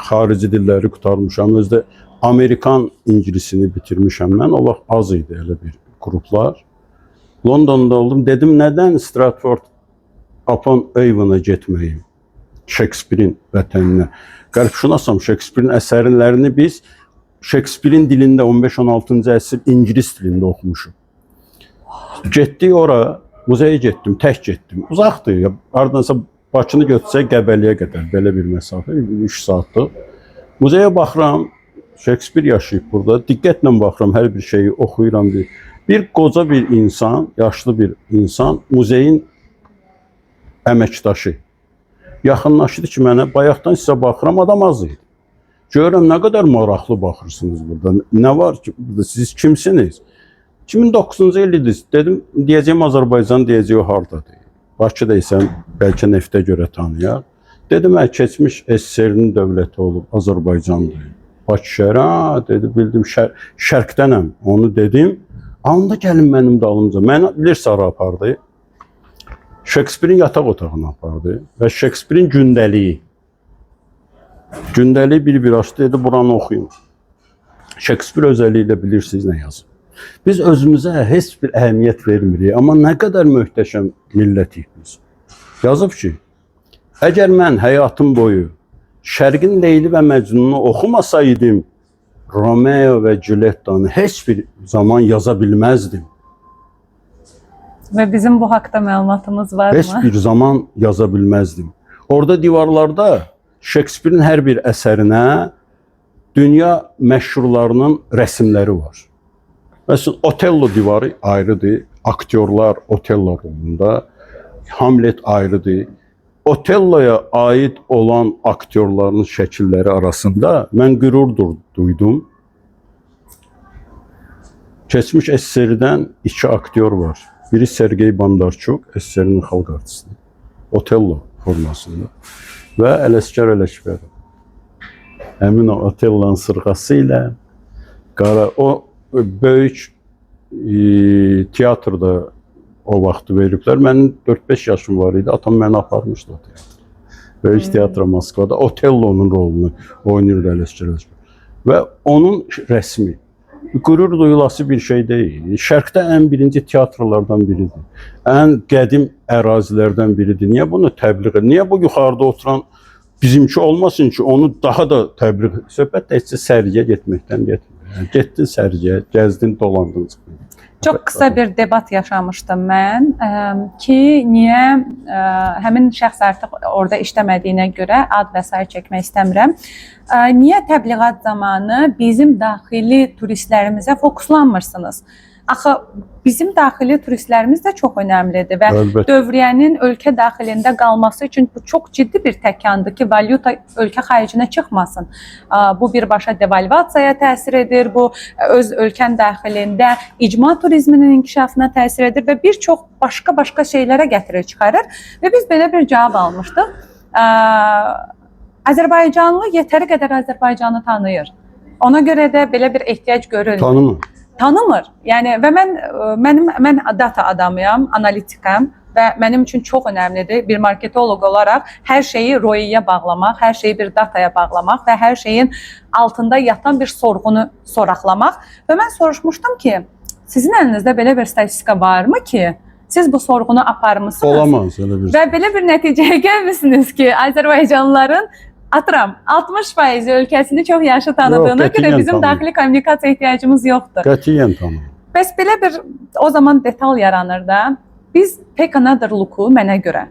xarici dilləri qurtarmışam. Özü də Amerikan ingilisini bitirmişəm mən. O vaxt az idi elə bir qruplar. Londonda oldum. Dedim nədən Stratford upon Avon'a getməyim? Shakespeare'in vətəninə. Qərbşünasam, Shakespeare'in əsərlərini biz Shakespeare'in dilində 15-16-cı əsr ingilis dilində oxumuşuq. Getdik ora, muzeyə getdim, tək getdim. Uzaqdır. Ya, hardansa Bakını götürsək Qəbələyə qədər belə bir məsafə, 3 saatlıq. Muzeyə baxıram, Shakespeare yaşayıb burada. Diqqətlə baxıram, hər bir şeyi oxuyuram. Bir qoca bir insan, yaşlı bir insan muzeyin əməkdaşı. Yaxınlaşdı ki mənə, bayaqdan sizə baxıram, adam az idi. Görürəm nə qədər maraqlı baxırsınız burada. Nə var ki, burada siz kimsiniz? 2009-cu il idi. Dedim, deyəcəyim Azərbaycan, deyəcək o hardadır. Bakıda isə bəlkə neftə görə tanıyar. Dedim, hə, keçmiş SSR-nin dövləti olub, Azərbaycandır. Bakı şəhəri, ha, dedi, bildim, şərqdənəm. Onu dedim. Onda gəlin mənim dalımca. Məni bilirsə hara apardı? Şekspirin yataq otağına apardı və Şekspirin gündəliyi. Gündəliyi bir-bir açdı, dedi, buranı oxuyun. Şekspir özəlliklə bilirsiniz nə yazıb. Biz özümüzə heç bir əhəmiyyət vermirik, amma nə qədər möhtəşəm millətik biz. Yazıb ki, əgər mən həyatım boyu Şərqin Leyli və Məcnunu oxumasaydım, Romeo və Juliettanı heç bir zaman yaza bilməzdim. Və bizim bu haqda məlumatımız var Heç mı? bir zaman yaza bilməzdim. Orada divarlarda Şekspirin hər bir əsərinə dünya məşhurlarının rəsimləri var. Məsələn, Otello divarı ayrıdır. Aktyorlar Otello rolunda, Hamlet ayrıdır. Otelloya aid olan aktyorların şəkilləri arasında mən qürur duydum. Keçmiş SSR-dən iki aktyor var. Biri Sergey Bondarchuk, SSR-nin xalq artisti. Otello formasında və Ələsgər Ələkbərov. Həmin o Otellonun sırğası ilə qara o böyük teatrda o vaxtı veriblər. Mənim 4-5 yaşım var idi. Atam məni aparmışdı o teatra. Böyük teatro Moskvada Otellonun rolunu oynayırdı Ələsgər Ələkbərov. Və onun rəsmi. Qürur duyulası bir şey deyil. Şərqdə ən birinci teatrlardan biridir. Ən qədim ərazilərdən biridir. Niyə bunu təbliğ edir? Niyə bu yuxarıda oturan bizimki olmasın ki, onu daha da təbliğ. Söhbət təkcə sərgiyə getməkdən getmir. Yəni, getdin sərgiyə, gəzdin, dolandın, çıxdın. Çox qısa bir debat yaşamışdım mən ki, niyə həmin şəxs artıq orada işləmədiyinə görə ad və sair çəkmək istəmirəm. Niyə təbliğat zamanı bizim daxili turistlərimizə fokuslanmırsınız? Axı bizim daxili turistlərimiz də çox önəmlidir və Əlbəttə. dövriyyənin ölkə daxilində qalması üçün bu çox ciddi bir təkandır ki, valyuta ölkə xaricinə çıxmasın. Bu birbaşa devalvasiyaya təsir edir, bu öz ölkən daxilində icma turizminin inkişafına təsir edir və bir çox başqa-başqa şeylərə gətirir, çıxarır və biz belə bir cavab almışdıq. Azərbaycanlı yetəri qədər Azərbaycanı tanıyır. Ona görə də belə bir ehtiyac görülmür. Tanımır. Tanımır. Yəni və mən mənim mən data adamıyam, analitikəm və mənim üçün çox önəmlidir bir marketoloq olaraq hər şeyi ROI-yə bağlamaq, hər şeyi bir dataya bağlamaq və hər şeyin altında yatan bir sorğunu soraqlamaq. Və mən soruşmuşdum ki, sizin əlinizdə belə bir statistika varmı ki, siz bu sorğunu aparmısınız? Olamaz elə bir. Və belə bir nəticəyə gəlmisiniz ki, Azərbaycanlıların atıram 60% ölkəsini çox yaxşı tanıdığına Yox, görə qətiyyən bizim tanımır. daxili kommunikasiya ehtiyacımız yoxdur. Qətiyyən tanımır. Bəs belə bir o zaman detal yaranır da. Biz Take Another Look-u mənə görə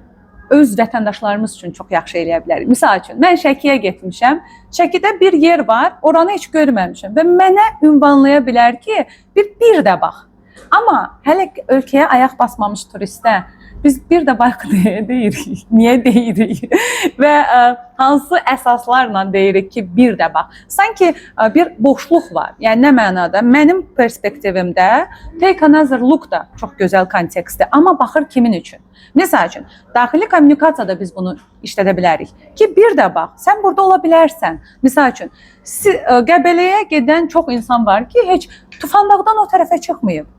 öz vətəndaşlarımız üçün çox yaxşı eləyə bilərik. Misal üçün, mən Şəkiyə getmişəm. Şəkidə bir yer var, oranı heç görməmişəm və mənə ünvanlaya bilər ki, bir də bax. Amma hələ ki ölkəyə ayaq basmamış turistə biz bir də bax deyə deyirik. Niyə deyirik? Və hansı əsaslarla deyirik ki, bir də bax. Sanki bir boşluq var. Yəni nə mənada? Mənim perspektivimdə Take Another Look da çox gözəl kontekstdir, amma baxır kimin üçün? Məsəl üçün, daxili kommunikasiyada biz bunu işlədə bilərik ki, bir də bax, sən burada ola bilərsən. Məsəl üçün, Qəbələyə gedən çox insan var ki, heç Tufandağdan o tərəfə çıxmayıb.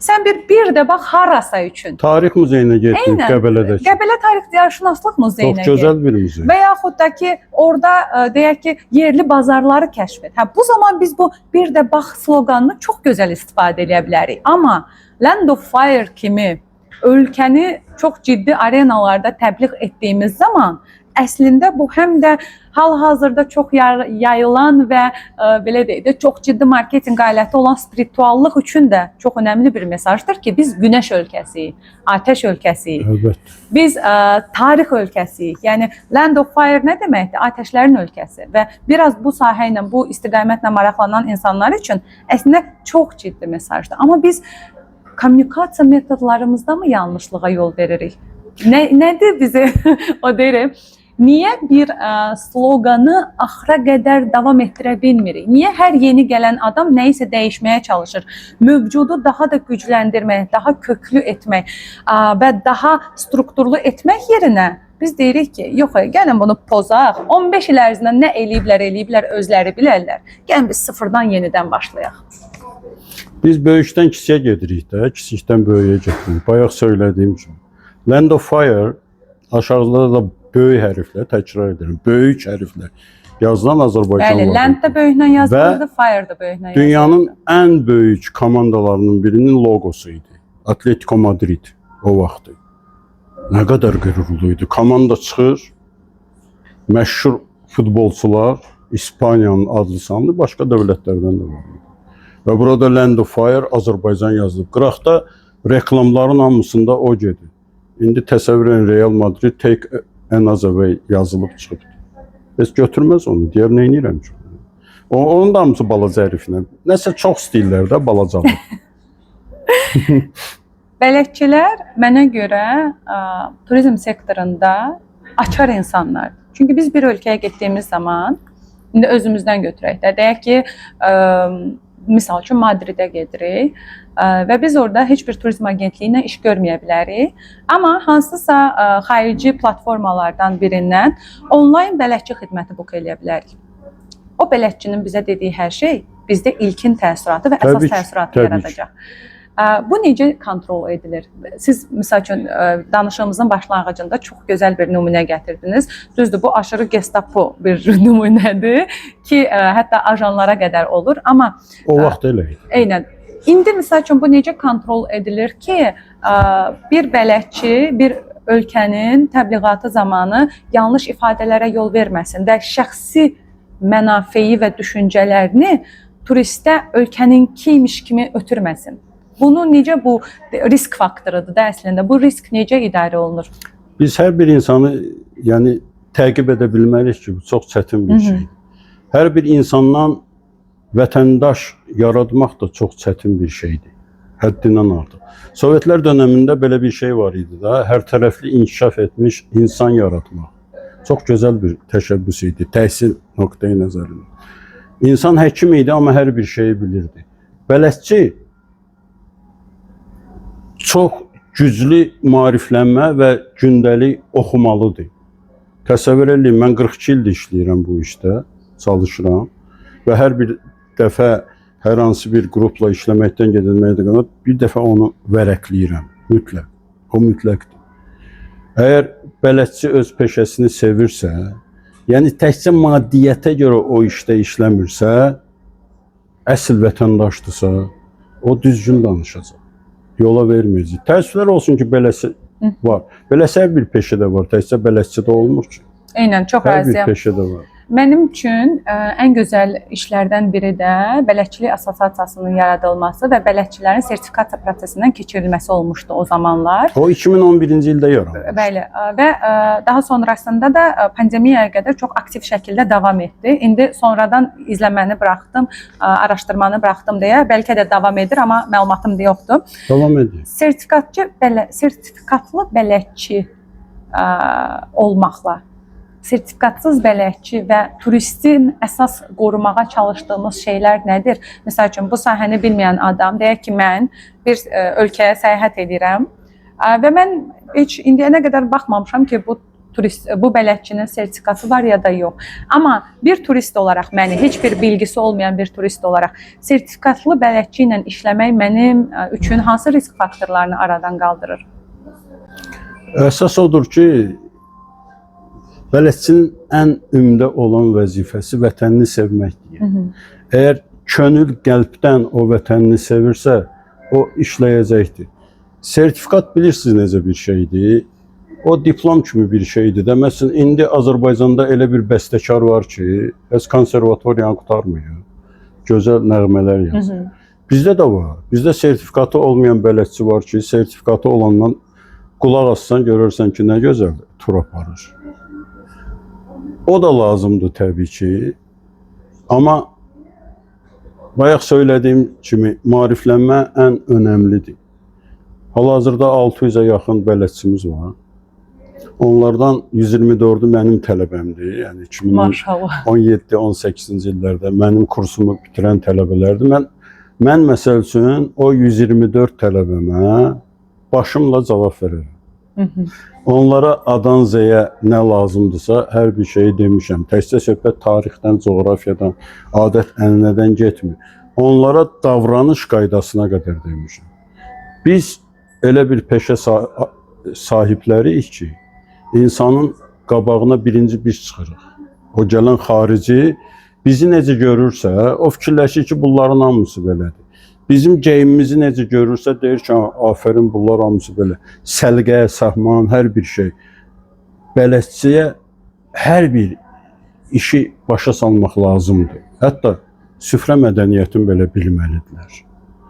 Sən bir də bax harasa üçün. Tarix muzeyinə getdik Eynən. Qəbələdəki. Qəbələ Tarix Diyarşünaslıq muzeyinə Çox gözəl bir muzey. Və yaxud da ki, orada deyək ki, yerli bazarları kəşf et. Hə, bu zaman biz bu bir də bax sloqanını çox gözəl istifadə edə bilərik. Amma Land of Fire kimi ölkəni çox ciddi arenalarda təbliğ etdiyimiz zaman əslində bu həm də hal-hazırda çox yayılan və belə deyək də çox ciddi marketinq aləti olan spirituallıq üçün də çox önəmli bir mesajdır ki, biz günəş ölkəsiyik, atəş ölkəsiyik. Əlbəttə. Biz tarix ölkəsiyik. Yəni Land of Fire nə deməkdir? Atəşlərin ölkəsi və biraz bu sahə ilə, bu istiqamətlə maraqlanan insanlar üçün əslində çox ciddi mesajdır. Amma biz kommunikasiya metodlarımızda mı yanlışlığa yol veririk? Nədir bizi o deyirəm? Niyə bir sloqanı axıra qədər davam etdirə bilmirik? Niyə hər yeni gələn adam nəyisə dəyişməyə çalışır? Mövcudu daha da gücləndirmək, daha köklü etmək və daha strukturlu etmək yerinə biz deyirik ki, yox, gəlin bunu pozaq. 15 il ərzində nə eləyiblər, eləyiblər, özləri bilərlər. Gəlin biz sıfırdan yenidən başlayaq. Biz böyükdən kiçiyə gedirik də, kiçikdən böyüyə getmirik. Bayaq söylədiyim kimi. Land of Fire aşağıda da böyük hərflə, təkrar edirəm, böyük hərflə yazılan Azərbaycan Bəli, loqosu. Land da böyüklə yazılırdı, Fire da böyüklə yazılırdı. Dünyanın ən böyük komandalarının birinin loqosu idi. Atletico Madrid o vaxtı. Nə qədər qürurlu idi. Komanda çıxır, məşhur futbolçular İspaniyanın adlı sanlı başqa dövlətlərdən də var idi. Və burada Land of Fire Azərbaycan yazılıb. Qıraqda reklamların hamısında o gedir. İndi təsəvvür edin Real Madrid Take Another Way yazılıb çıxıbdı. Heç götürməz onu. Deyər nə edirəm ki? Onun da hamısı balaca hərflə. Nəsə çox istəyirlər də balacalı. Bələdçilər mənə görə turizm sektorunda açar insanlardır. Çünki biz bir ölkəyə getdiyimiz zaman, indi özümüzdən götürək də, deyək ki, misal üçün Madridə gedirik və biz orada heç bir turizm agentliyi ilə iş görməyə bilərik. Amma hansısa xarici platformalardan birindən onlayn bələdçi xidməti book eləyə bilərik. O bələdçinin bizə dediyi hər şey bizdə ilkin təəssüratı və əsas təəssüratı yaradacaq. Bu necə kontrol edilir? Siz məsəl üçün danışığımızın başlanğıcında çox gözəl bir nümunə gətirdiniz. Düzdür, bu aşırı gestapo bir nümunədir ki, hətta ajanlara qədər olur, amma O vaxt elə idi. Eynən. İndi məsəl üçün bu necə kontrol edilir ki, bir bələdçi bir ölkənin təbliğatı zamanı yanlış ifadələrə yol verməsin və şəxsi mənafeyi və düşüncələrini turistə ölkəninkiymiş kimi ötürməsin. Bunu necə, bu risk faktorudur da əslində. Bu risk necə idarə olunur? Biz hər bir insanı, yəni təqib edə bilməliyik ki, bu çox çətin bir şeydir. Hər bir insandan vətəndaş yaratmaq da çox çətin bir şeydir. Həddindən artıq. Sovetlər dönəmində belə bir şey var idi da, hər tərəfli inkişaf etmiş insan yaratmaq. Çox gözəl bir təşəbbüs idi, təhsil nöqteyi nəzərindən. İnsan həkim idi, amma hər bir şeyi bilirdi. Bələdçi çox güclü maariflənmə və gündəlik oxumalıdır. Təsəvvür eləyin, mən 42 ildir işləyirəm bu işdə, çalışıram və hər bir dəfə hər hansı bir qrupla işləməkdən gedilməkdən qabaq bir dəfə onu vərəqləyirəm, mütləq. O mütləqdir. Əgər bələdçi öz peşəsini sevirsə, yəni təkcə maddiyyətə görə o işdə işləmirsə, əsl vətəndaşdırsa, o düzgün danışacaq. Yola verməyəcək. Təəssüflər olsun ki, beləsi var. Beləsi hər bir peşədə var. Təkcə bələdçidə olmur ki. Eynən, çox Hər bir razıyam. peşədə var. Mənim üçün ən gözəl işlərdən biri də Bələdçilik Assosiasiyasının yaradılması və bələdçilərin sertifikasiya prosesindən keçirilməsi olmuşdu o zamanlar. O 2011-ci ildə yarandı. Bəli, və daha sonrasında da pandemiyaya qədər çox aktiv şəkildə davam etdi. İndi sonradan izləməni buraxdım, araşdırmanı buraxdım deyə bəlkə də davam edir, amma məlumatım da yoxdur. Davam edir. Sertifikatlı bələdçi olmaqla sertifikatsız bələdçi və turistin əsas qorumağa çalışdığımız şeylər nədir? Məsəl üçün bu sahəni bilməyən adam deyək ki, mən bir ölkəyə səyahət edirəm və mən heç indiyənə qədər baxmamışam ki, bu turist, bu bələdçinin sertifikatı var ya da yox. Amma bir turist olaraq məni, heç bir bilgisi olmayan bir turist olaraq sertifikatlı bələdçi ilə işləmək mənim üçün hansı risk faktorlarını aradan qaldırır? Əsas odur ki, bələdçinin ən ümdə olan vəzifəsi vətənini sevməkdir. Əgər könül qəlbdən o vətənini sevirsə, o işləyəcəkdir. Sertifikat bilirsiniz necə bir şeydir? O diplom kimi bir şeydir də. Məsələn, indi Azərbaycanda elə bir bəstəkar var ki, heç konservatoriyanı qurtarmıyor. Gözəl nəğmələr yazır. Bizdə də var. Bizdə sertifikatı olmayan bələdçi var ki, sertifikatı olandan qulaq assan görərsən ki, nə gözəl tur aparır. O da lazımdır təbii ki. Amma bayaq söylədiyim kimi maariflənmə ən önəmlidir. Hal-hazırda 600-ə yaxın bələdçimiz var. Onlardan 124-ü mənim tələbəmdir. Yəni Maşallah. 2017-18-ci illərdə mənim kursumu bitirən tələbələrdir. Mən məsəl üçün o 124 tələbəmə başımla cavab verirəm. Onlara A-dan Z-yə nə lazımdırsa, hər bir şeyi demişəm. Təkcə söhbət tarixdən, coğrafiyadan, adət-ənənədən getmir. Onlara davranış qaydasına qədər demişəm. Biz elə bir peşə sahibləriyik ki, insanın qabağına birinci biz çıxırıq. O gələn xarici bizi necə görürsə, o fikirləşir ki, bunların hamısı belədir. Bizim geyimimizi necə görürsə, deyir ki, afərin, bunlar hamısı belə. Səliqə, sahman, hər bir şey. Bələdçiyə hər bir işi başa salmaq lazımdır. Hətta süfrə mədəniyyətini belə bilməlidirlər.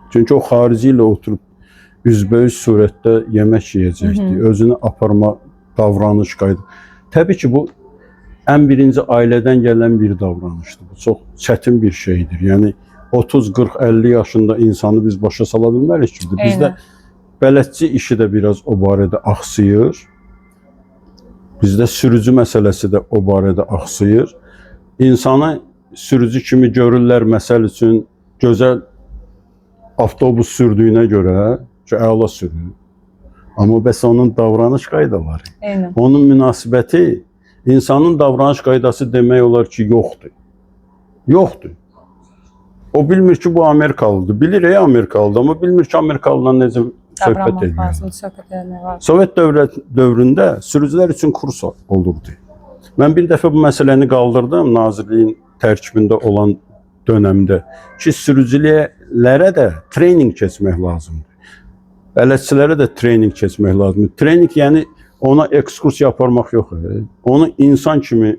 Çünki o xarici ilə oturub üzbəüz surətdə yemək yeyəcəkdir. Özünü aparma, davranış qayda. Təbii ki, bu ən birinci ailədən gələn bir davranışdır. Bu çox çətin bir şeydir. Yəni 30, 40, 50 yaşında insanı biz başa sala bilmərik ki. Bizdə bələdçi işi də biraz o barədə axsıyır. Bizdə sürücü məsələsi də o barədə axsıyır. İnsanı sürücü kimi görürlər, məsəl üçün gözəl avtobus sürdüyünə görə ki, əla sürür. Amma bəs onun davranış qaydaları, onun münasibəti, insanın davranış qaydası demək olar ki, yoxdur. Yoxdur. O bilmir ki, bu Amerikalıdır. Bilir ey Amerikalıdır, amma bilmir ki, Amerikalıdan necə söhbət Davranmaq edir. lazımdır, söhbət eləmək lazımdır. Sovet dövrət dövründə sürücülər üçün kurs olurdu. Mən bir dəfə bu məsələni qaldırdım nazirliyin tərkibində olan dönəmdə ki, sürücülərə də treninq keçmək lazımdır. Bələdçilərə də treninq keçmək lazımdır. Treninq yəni ona ekskursiya aparmaq yox, onu insan kimi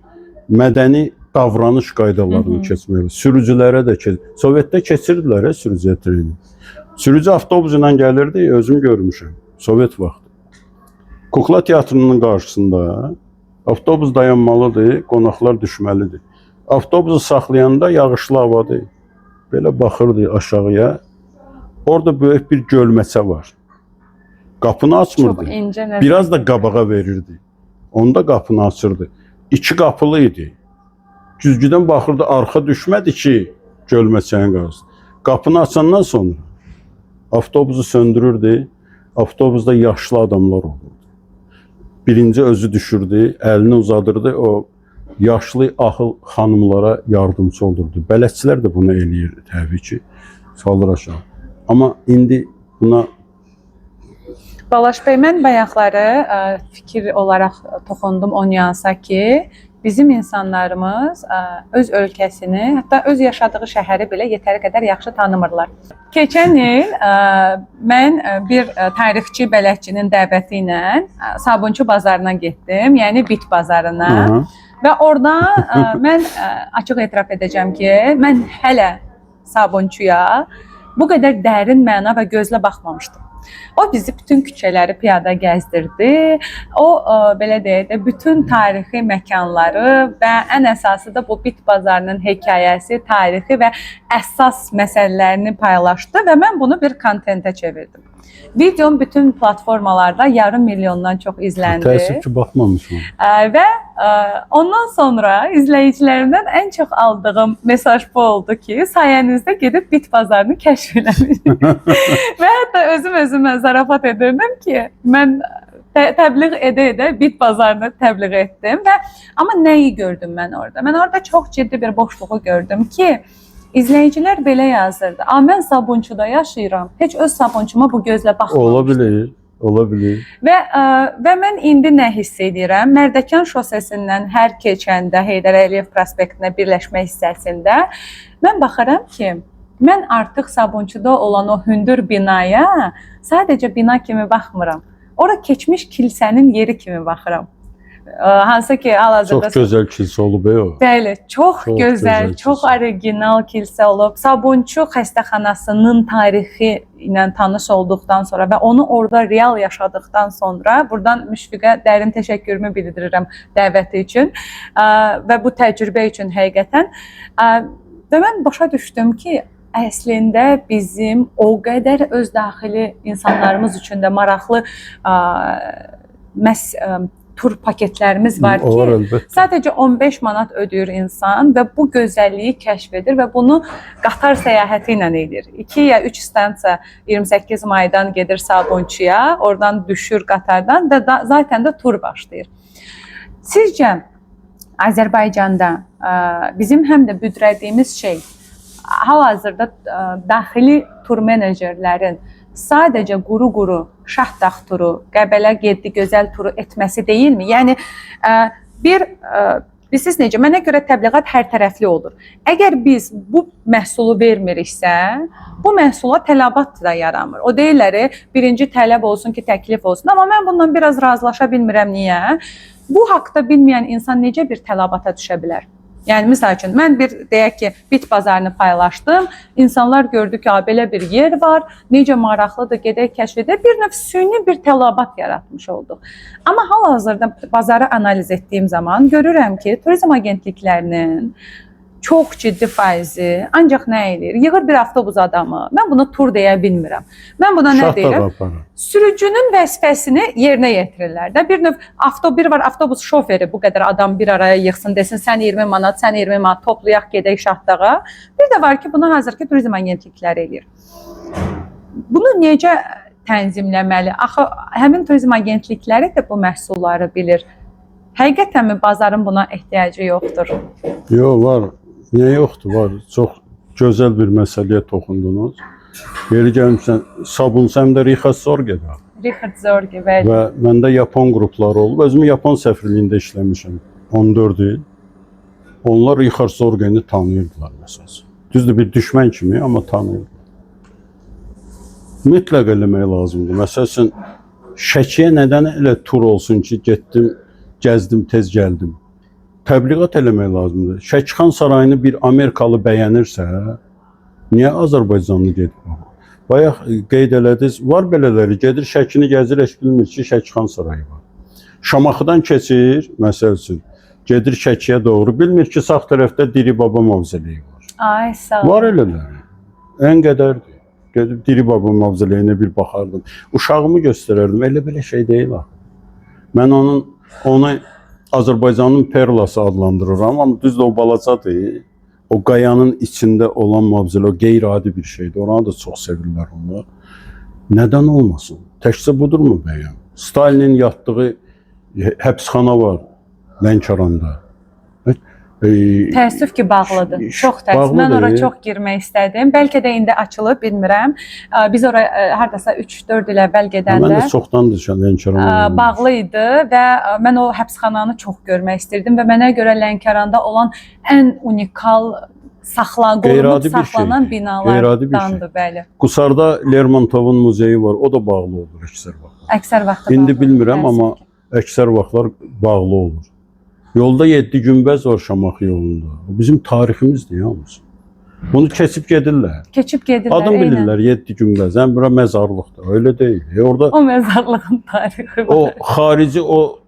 mədəni davranış qaydalarını keçmək lazımdır. Sürücülərə də keç. Sovetdə keçirdilər sürücüyə treninq. Sürücü avtobusu ilə gəlirdi, özüm görmüşəm. Sovet vaxtı. Kukla teatrının qarşısında avtobus dayanmalıdır, qonaqlar düşməlidir. Avtobusu saxlayanda yağışlı havadır. Belə baxırdı aşağıya. Orada böyük bir gölməçə var. Qapını açmırdı. Çox incə nəzakət. Biraz da qabağa verirdi. Onda qapını açırdı. İki qapılı idi. Güzgüdən baxırdı, arxa düşmədi ki, gölməçənin qarşısına. Qapını açandan sonra avtobusu söndürürdü. Avtobusda yaşlı adamlar olurdu. Birinci özü düşürdü, əlini uzadırdı, o yaşlı ahıl xanımlara yardımçı olurdu. Bələdçilər də bunu eləyir təbii ki, salır aşağı. Amma indi buna Balaş bəy, mən bayaqları fikir olaraq toxundum o nüansa ki, bizim insanlarımız öz ölkəsini, hətta öz yaşadığı şəhəri belə yetəri qədər yaxşı tanımırlar. Keçən il mən bir tarixçi bələdçinin dəvəti ilə Sabunçu bazarına getdim, yəni bit bazarına. Aha. Və orada mən açıq etiraf edəcəm ki, mən hələ Sabunçuya bu qədər dərin məna və gözlə baxmamışdım. O bizi bütün küçələri piyada gəzdirdi. O belə deyək də bütün tarixi məkanları və ən əsası da bu bit bazarının hekayəsi, tarixi və əsas məsələlərini paylaşdı və mən bunu bir kontentə çevirdim. Videom bütün platformalarda yarım milyondan çox izləndi. Təəssüf ki, baxmamışam. Və ondan sonra izləyicilərimdən ən çox aldığım mesaj bu oldu ki, sayənizdə gedib bit bazarını kəşf eləmişik. Və hətta özüm özümə zarafat edirdim ki, mən təbliğ edə-edə bit bazarını təbliğ etdim və amma nəyi gördüm mən orada? Mən orada çox ciddi bir boşluğu gördüm ki, izləyicilər belə yazırdı. A, mən Sabunçuda yaşayıram. Heç öz Sabunçuma bu gözlə baxmamışdım. Ola bilər, ola bilər. Və mən indi nə hiss edirəm? Mərdəkan şosesindən hər keçəndə Heydər Əliyev prospektinə birləşmə hissəsində mən baxıram ki, mən artıq Sabunçuda olan o hündür binaya sadəcə bina kimi baxmıram. Ora keçmiş kilsənin yeri kimi baxıram. Hansı ki hal-hazırda Çox gözəl kilsə olub ey o. Bəli, çox, Çox gözəl, gözəl çox kilsə. orijinal kilsə olub. Sabunçu xəstəxanasının tarixi ilə tanış olduqdan sonra və onu orada real yaşadıqdan sonra buradan Müşfiqə dərin təşəkkürümü bildirirəm dəvəti üçün və bu təcrübə üçün həqiqətən. Və mən başa düşdüm ki, əslində bizim o qədər öz daxili insanlarımız üçün də maraqlı məhz tur paketlərimiz var ki, Olar əlbəttə. sadəcə 15 manat ödəyir insan və bu gözəlliyi kəşf edir və bunu qatar səyahəti ilə edir. 2 ya 3 stansiya 28 maydan gedir Sabunçuya, oradan düşür qatardan və zaten də tur başlayır. Sizcə Azərbaycanda bizim həm də büdrədiyimiz şey hal-hazırda daxili tur menecerlərin sadəcə quru-quru Şahdağ turu, Qəbələ Geddi gözəl turu etməsi deyilmi? Yəni bir bilirsiniz necə? Mənə görə təbliğat hər tərəfli olur. Əgər biz bu məhsulu vermiriksə, bu məhsula tələbat da yaranmır. O deyirlər, birinci tələb olsun ki, təklif olsun. Amma mən bundan biraz razılaşa bilmirəm. Niyə? Bu haqda bilməyən insan necə bir tələbata düşə bilər? Yəni misal üçün mən bir deyək ki, bit bazarını paylaşdım. İnsanlar gördü ki, belə bir yer var, necə maraqlıdır, gedək kəşf edək. Bir növ süni bir tələbat yaratmış olduq. Amma hal-hazırda bazarı analiz etdiyim zaman görürəm ki, turizm agentliklərinin çox ciddi faizi ancaq nə eləyir? Yığır bir avtobus adamı. Mən buna tur deyə bilmirəm. Mən buna nə deyirəm? Sürücünün vəzifəsini yerinə yetirirlər də. Bir növ bir var avtobus şoferi bu qədər adam bir araya yığsın, desin sən 20 manat, sən 20 manat toplayaq gedək Şahdağa. Bir də var ki, bunu hazırki turizm agentlikləri eləyir. Bunu necə tənzimləməli? Axı həmin turizm agentlikləri də bu məhsulları bilir. Həqiqətənmi bazarın buna ehtiyacı yoxdur? Yox, var. Niyə yoxdur? Var. Çox gözəl bir məsələyə toxundunuz. Yeri gəlmişsən, sabunçu həm də Richard Zorge'dir. Richard Zorge, bəli. Və məndə yapon qrupları olub. Özümü yapon səfirliyində işləmişəm 14 il. Onlar Richard Zorgeni tanıyırdılar məsələn. Düzdür, bir düşmən kimi, amma tanıyırdılar. Mütləq eləmək lazımdır. Məsəl üçün, Şəkiyə nədən elə tur olsun ki, getdim, gəzdim, tez gəldim. Təbliğat eləmək lazımdır. Şəkixan sarayını bir Amerikalı bəyənirsə, niyə Azərbaycanlı gedib baxır? Bayaq qeyd elədiniz, var belələri, gedir Şəkini gəzir, heç bilmir ki, Şəkixan sarayı var. Şamaxıdan keçir, məsəl üçün, gedir Şəkiyə doğru, bilmir ki, sağ tərəfdə Diri Baba mavzoleyi var. Ay, sağ ol. Var elələri. Ən qədərdir. Gedib Diri Baba mavzoleyinə bir baxardım. Uşağımı göstərərdim. Elə belə şey deyil axı. Mən onu Azərbaycanın perlası adlandırıram, amma düzdür o balacadır. O qayanın içində olan mavzole o qeyri-adi bir şeydir. Oranı da çox sevirlər onlar. Nədən olmasın? Təkcə budurmu bəyəm? Stalinin yatdığı həbsxana var Lənkəranda. E, Təəssüf ki, bağlıdır. Çox təəssüf. Mən Bağlıdır. ora çox girmək istədim. Bəlkə də indi açılıb, bilmirəm. Biz ora hardasa 3-4 il əvvəl Mən gedəndə də çoxdandır ki, Lənkəranda. bağlı idi və mən o həbsxananı çox görmək istirdim və mənə görə Lənkəranda olan ən unikal qorunub Qeyri-adi bir saxlanan şeydir. Qeyri-adi bir şey. binalardandır, bəli. Qusarda Lermontovun muzeyi var. O da bağlı olur əksər vaxtlar. Əksər vaxtda İndi bağlıdır, bilmirəm, təəssüf amma ki. əksər vaxtlar bağlı olur. Yolda 7 günbəz var Şamaxı yolunda. O bizim tariximizdir yalnız. Bunu keçib gedirlər. Keçib gedirlər. Adın eynən. bilirlər 7 günbəz. Həm bura məzarlıqdır. Öyle deyil. Orada O məzarlığın tarixi var. o xarici o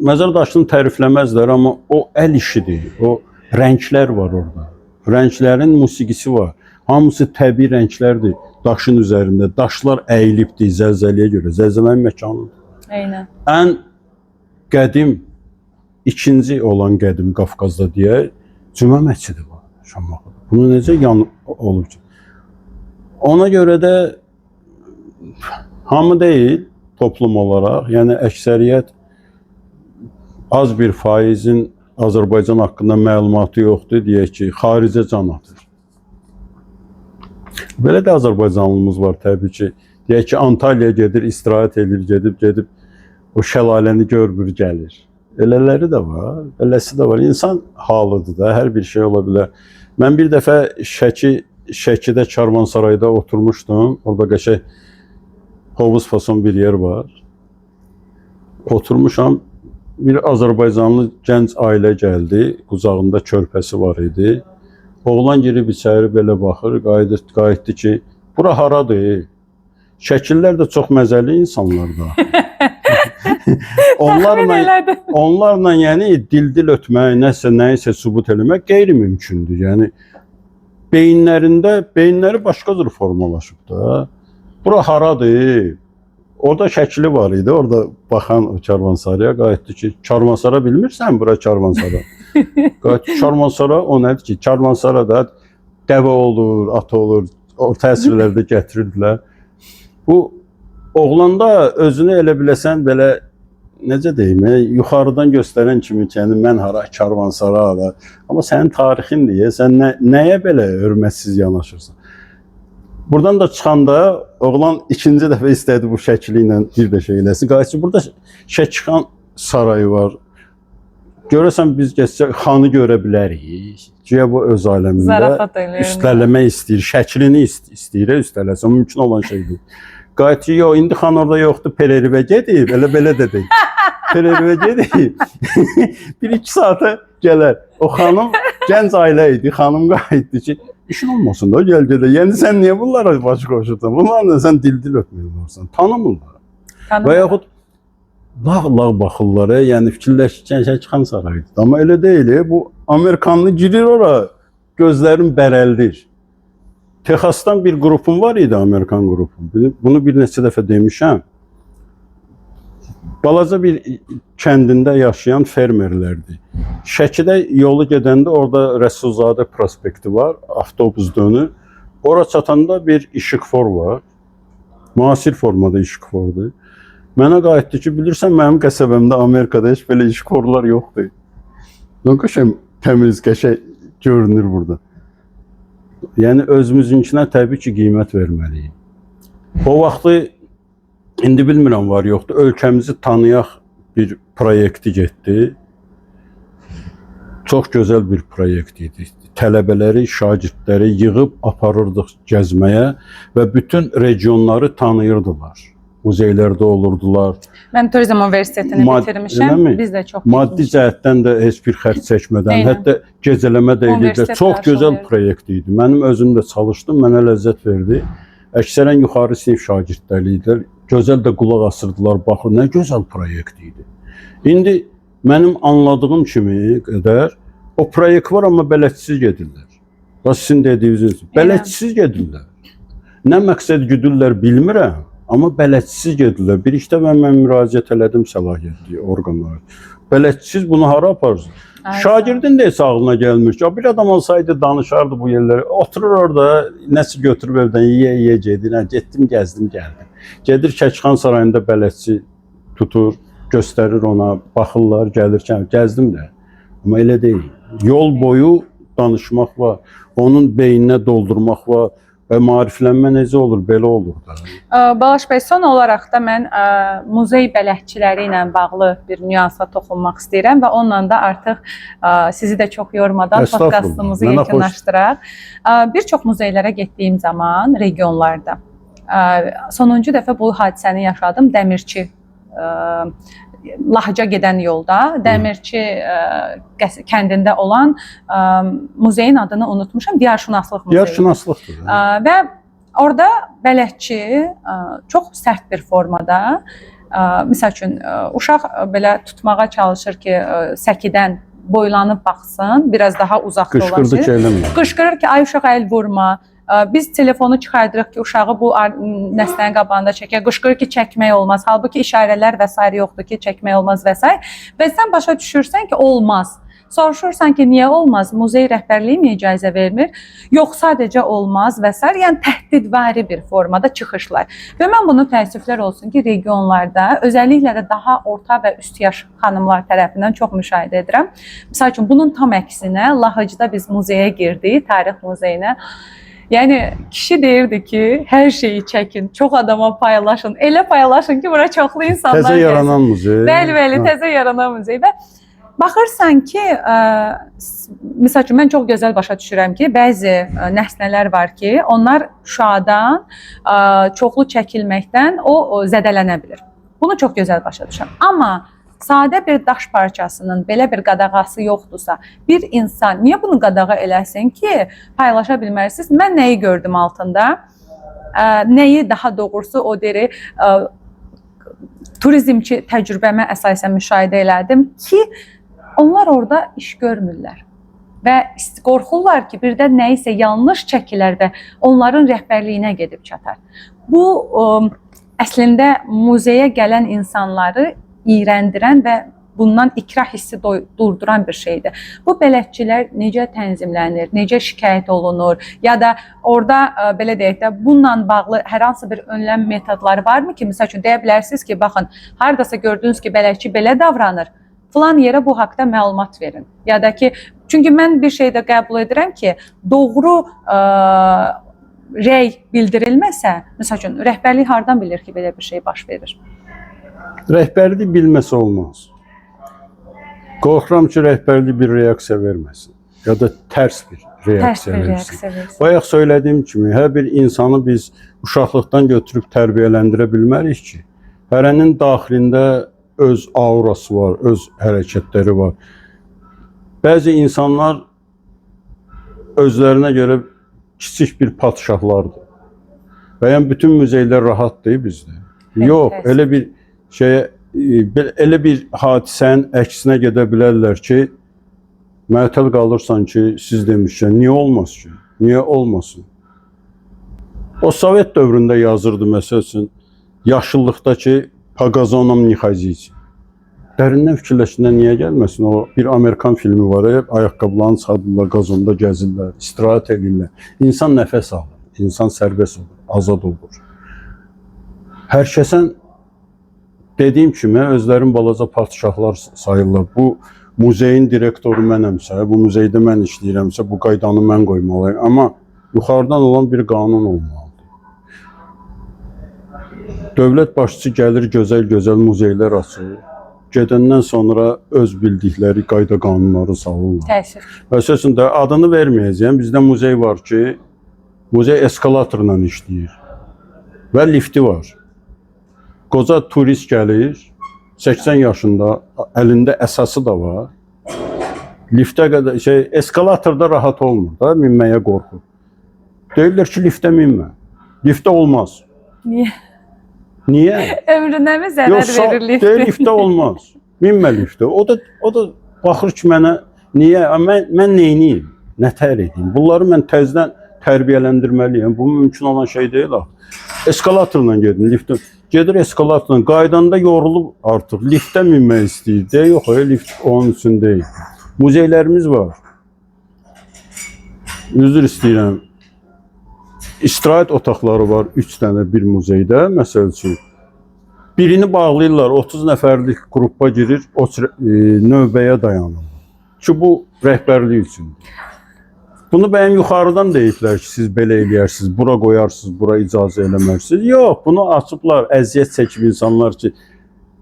məzar daşını tərifləməzlər, amma o əl işidir. O rənglər var orada. Rənglərin musiqisi var. Hamısı təbii rənglərdir daşın üzərində. Daşlar əyilibdir zəlzələyə görə. Zəlzələnin məkanıdır. Eynən. Ən qədim ikinci olan qədim Qafqazda deyək, Cümə məscidi var Şamaxıda. Bunu necə yan olub ki? Ona görə də hamı deyil toplum olaraq, yəni əksəriyyət az bir faizin Azərbaycan haqqında məlumatı yoxdur, deyək ki, xaricə can atır. Belə də Azərbaycanlımız var təbii ki. Deyək ki, Antalyaya gedir, istirahət edir, gedib o şəlaləni görmür, gəlir. Elələri də var, beləsi də var. İnsan halıdır da, hər bir şey ola bilər. Mən bir dəfə Şəkidə Karvansarayda oturmuşdum. Orada qəşəng hovuz fason bir yer var. Oturmuşam. Bir Azərbaycanlı gənc ailə gəldi. Qucağında körpəsi var idi. Oğlan girib içəri belə baxır, qayıtdı ki, bura haradır? Şəkillər də çox məzəli insanlar da. Təxmin elədim. Onlarla yəni dil-dil ötmək, nəsə nəyisə sübut eləmək qeyri-mümkündür. Yəni beyinləri başqa cür formalaşıb da. Bura haradır? Orada şəkli var idi. Orada baxan o karvansaraya qayıtdı ki, karvansara bilmirsən bura karvansara. Qayıtdı karvansara o nədir ki? Karvansara da dəvə olur, at olur. Orta əsrlərdə gətirirdilər. Bu oğlanda özünü elə biləsən belə necə deyim, yuxarıdan göstərən kimi ki, yəni mən hara karvansara hara. Amma sənin tarixindir, ya, sən nəyə belə hörmətsiz yanaşırsan? Buradan da çıxanda oğlan ikinci dəfə istədi bu şəkli ilə bir də şey eləsin. Qayıtdı burada Şəkixan sarayı var. Görəsən biz getsək xanı görə bilərik. Güya bu öz aləmində üstələmək istəyir, şəklini istəyir, üstələsin. O mümkün olan şey deyil. Qayıtdı, yox, indi xan orada yoxdur, Pelerivə gedib, elə belə də deyil. Pelerivə gedib. 1-2 saata gələr. O xanım gənc ailə idi. Xanım qayıtdı ki, işin olmasın da gəl gedək. Yəni sən niyə bunlara baş qoşursan? Bunlarla sən dil-dil ötmək olursan. Tanımırlar. Və yaxud lağ-lağ baxırlar, yəni fikirləşirsən Şəkixan sarayıdır. Amma elə deyil, bu Amerikanlı girir ora, gözlərin bərəldir. Texasdan bir qrupum var idi, Amerikan qrupum. Bunu bir neçə dəfə demişəm. Balaca bir kəndində yaşayan fermerlərdir. Şəkidə yolu gedəndə orada Rəsulzadə prospekti var, avtobus dönür. Ora çatanda bir işıqfor var. Müasir formada işıqfordur. Mənə qayıtdı ki, bilirsən mənim qəsəbəmdə Amerikada heç belə işıqforlar yoxdur. Nə qəşəng təmiz, qəşəng görünür burada. Yəni özümüzünkinə təbii ki, qiymət verməliyik. O vaxtı indi bilmirəm var yoxdur. Ölkəmizi tanıyaq bir proyekti getdi. Çox gözəl bir proyekt idi. Tələbələri, şagirdləri yığıb aparırdıq gəzməyə və bütün regionları tanıyırdılar. Muzeylərdə olurdular. Mən Turizm Universitetini bitirmişəm. Eləmi? Biz də çox Maddi getmişik. cəhətdən də heç bir xərc çəkmədən, Eynən. hətta gecələmə də edirdilər. Universitet Çox gözəl qarşılayırdı. proyekt idi. Mənim özüm də çalışdım, mənə ləzzət verdi. Əksərən yuxarı sinif şagirdləri idilər. Gözəl də qulaq asırdılar, baxır, nə gözəl proyekt idi. İndi mənim anladığım kimi qədər o proyekt var, amma bələdçisiz gedirlər. Bax sizin dediyiniz, bələdçisiz gedirlər. Nə məqsəd güdürlər bilmirəm, amma bələdçisiz gedirlər. Bir işdə mən müraciət elədim səlahiyyətli orqanlara. Bələdçisiz bunu hara aparırsınız? Ay, Şagirdin də heç ağlına gəlmir ki, bir adam olsaydı danışardı bu yerlərə. Oturur orada, nəsə götürüb evdən yeyə-yeyə gedir. Hə, getdim, gəzdim, gəldim. Gedir Kəçxan sarayında bələdçi tutur, göstərir ona, baxırlar, gəlirkən gəzdim də. Amma elə deyil. Yol boyu danışmaq var, onun beyninə doldurmaq var və maariflənmə necə olur, belə olur da. Balaş bəy, son olaraq da mən muzey bələdçiləri ilə bağlı bir nüansa toxunmaq istəyirəm və onunla da artıq sizi də çox yormadan Estağfurullah. podkastımızı Mənə xoş- yekunlaşdıraq. Bir çox muzeylərə getdiyim zaman regionlarda sonuncu dəfə bu hadisəni yaşadım Dəmirçi Lahıca gedən yolda Dəmirçi kəndində olan muzeyin adını unutmuşam. Diyarşünaslıq muzeyi. Diyarşünaslıqdır. Da. Və orada bələdçi çox sərt bir formada, məsəl üçün uşaq belə tutmağa çalışır ki, səkidən boylanıb baxsın, biraz daha uzaqda olan Qışqırdı şey. ki, eləmir. Qışqırır ki, ay uşaq əl vurma. Biz telefonu çıxardırıq ki, uşağı bu nəslənin qabağında çəkək. Qışqırır ki, çəkmək olmaz. Halbuki işarələr və sair yoxdur ki, çəkmək olmaz və sair. Və sən başa düşürsən ki, olmaz. Soruşursan ki, niyə olmaz? Muzey rəhbərliyi niyə icazə vermir? Yox, sadəcə olmaz və sair. Yəni təhdidvari bir formada çıxışlar. Və mən bunu təəssüflər olsun ki, regionlarda, özəlliklə də daha orta və üst yaş xanımlar tərəfindən çox müşahidə edirəm. Məsəl üçün bunun tam əksinə Lahıcda biz muzeyə girdik, tarix muzeyinə. Yəni kişi deyirdi ki, hər şeyi çəkin, çox adama paylaşın. Elə paylaşın ki, bura çoxlu insanlar Təzə gəlsin. yaranan muzey. Bəli, bəli, Hə. təzə yaranan muzey və baxırsan ki, məsəl üçün mən çox gözəl başa düşürəm ki, bəzi nəsnələr var ki, onlar şüadan, çoxlu çəkilməkdən o zədələnə bilər. Bunu çox gözəl başa düşürəm. Amma sadə bir daş parçasının belə bir qadağası yoxdursa, bir insan niyə bunu qadağa eləsin ki, paylaşa bilməzsiniz? Mən nəyi gördüm altında? Nəyi daha doğrusu o deri turizmçi təcrübəmə əsasən müşahidə elədim ki, onlar orada iş görmürlər və qorxurlar ki, birdən nəyisə yanlış çəkilər və onların rəhbərliyinə gedib çatar. Bu əslində muzeyə gələn insanları iyrəndirən və bundan ikrah hissi durduran bir şeydir. Bu bələdçilər necə tənzimlənir, necə şikayət olunur ya da orada belə deyək də bununla bağlı hər hansı bir önləm metodları varmı ki, məsəl üçün deyə bilərsiniz ki, baxın, hardasa gördünüz ki, bələdçi belə davranır, filan yerə bu haqqda məlumat verin. Ya da ki, çünki mən bir şey də qəbul edirəm ki, doğru rəy bildirilməsə, məsəl üçün rəhbərlik hardan bilir ki, belə bir şey baş verir? Rəhbərlik bilməsə olmaz. Qorxuram ki, rəhbərlik bir reaksiya verməsin ya da tərs bir Tərs reaksiya bir versin. reaksiya versin. Bayaq söylədiyim kimi, hər bir insanı biz uşaqlıqdan götürüb tərbiyələndirə bilmərik ki. Hərənin daxilində öz aurası var, öz hərəkətləri var. Bəzi insanlar özlərinə görə kiçik bir padşahlardır. Və yəni bütün muzeylər rahat deyil bizdə. Yox, təəssüf. elə bir şeyə elə bir hadisənin əksinə gedə bilərlər ki, məətəl qalırsan ki, siz demişkən, niyə olmaz ki? Niyə olmasın? O Sovet dövründə yazırdı məsəl üçün yaşıllıqda ki, по газонам не ходите. Dərindən fikirləşəndə niyə gəlməsin? O bir Amerikan filmi var, ayaqqabılarını çıxardırlar, qazonda gəzirlər, istirahət edirlər. İnsan nəfəs alır, insan sərbəst olur, azad olur. Hər kəsən dediyim kimi özlərin balaca padşahlar sayırlar. Bu muzeyin direktoru mənəmsə, bu muzeydə mən işləyirəmsə, bu qaydanı mən qoymalıyam. Amma Yuxarıdan olan bir qanun olmalıdır. Dövlət başçısı gəlir, gözəl-gözəl muzeylər açır. Gedəndən sonra öz bildikləri qayda qanunları salırlar. Təəssüf. Məsəl də adını verməyəcəyəm. Bizdə muzey var ki, muzey eskalatorla işləyir və lifti var. Qoca turist gəlir, 80 yaşında, əlində əsası da var. Liftə qədər eskalatorda rahat olmur da, minməyə qorxur. Deyirlər ki, liftə minmə. Liftə olmaz. Niyə? Niyə? Ömrünə mi zərər Yox, verir lift? Deyir liftə olmaz. Minmə liftə. O da baxır ki, mənə niyə? Mən neyniyim? Nə tər edeyim? Bunları mən təzədən tərbiyələndirməliyəm. Bu mümkün olan şey deyil axı. Eskalatorla gedin, liftə. Gedir eskalatorla. Qaydanda yorulub artıq liftə minmək istəyir. Deyir, yox, lift onun üçün deyil. Muzeylərimiz var. Üzr istəyirəm. İstirahət otaqları var 3 dənə bir muzeydə, məsəl üçün. Birini bağlayırlar, 30 nəfərlik qrupa girir, o növbəyə dayanırlar. Ki bu rəhbərlik üçündür. Bunu bəyəm yuxarıdan deyiblər ki, siz belə eləyərsiniz, bura qoyarsınız, bura icazə eləmərsiniz. Yox, bunu açıblar əziyyət çəkib insanlar ki,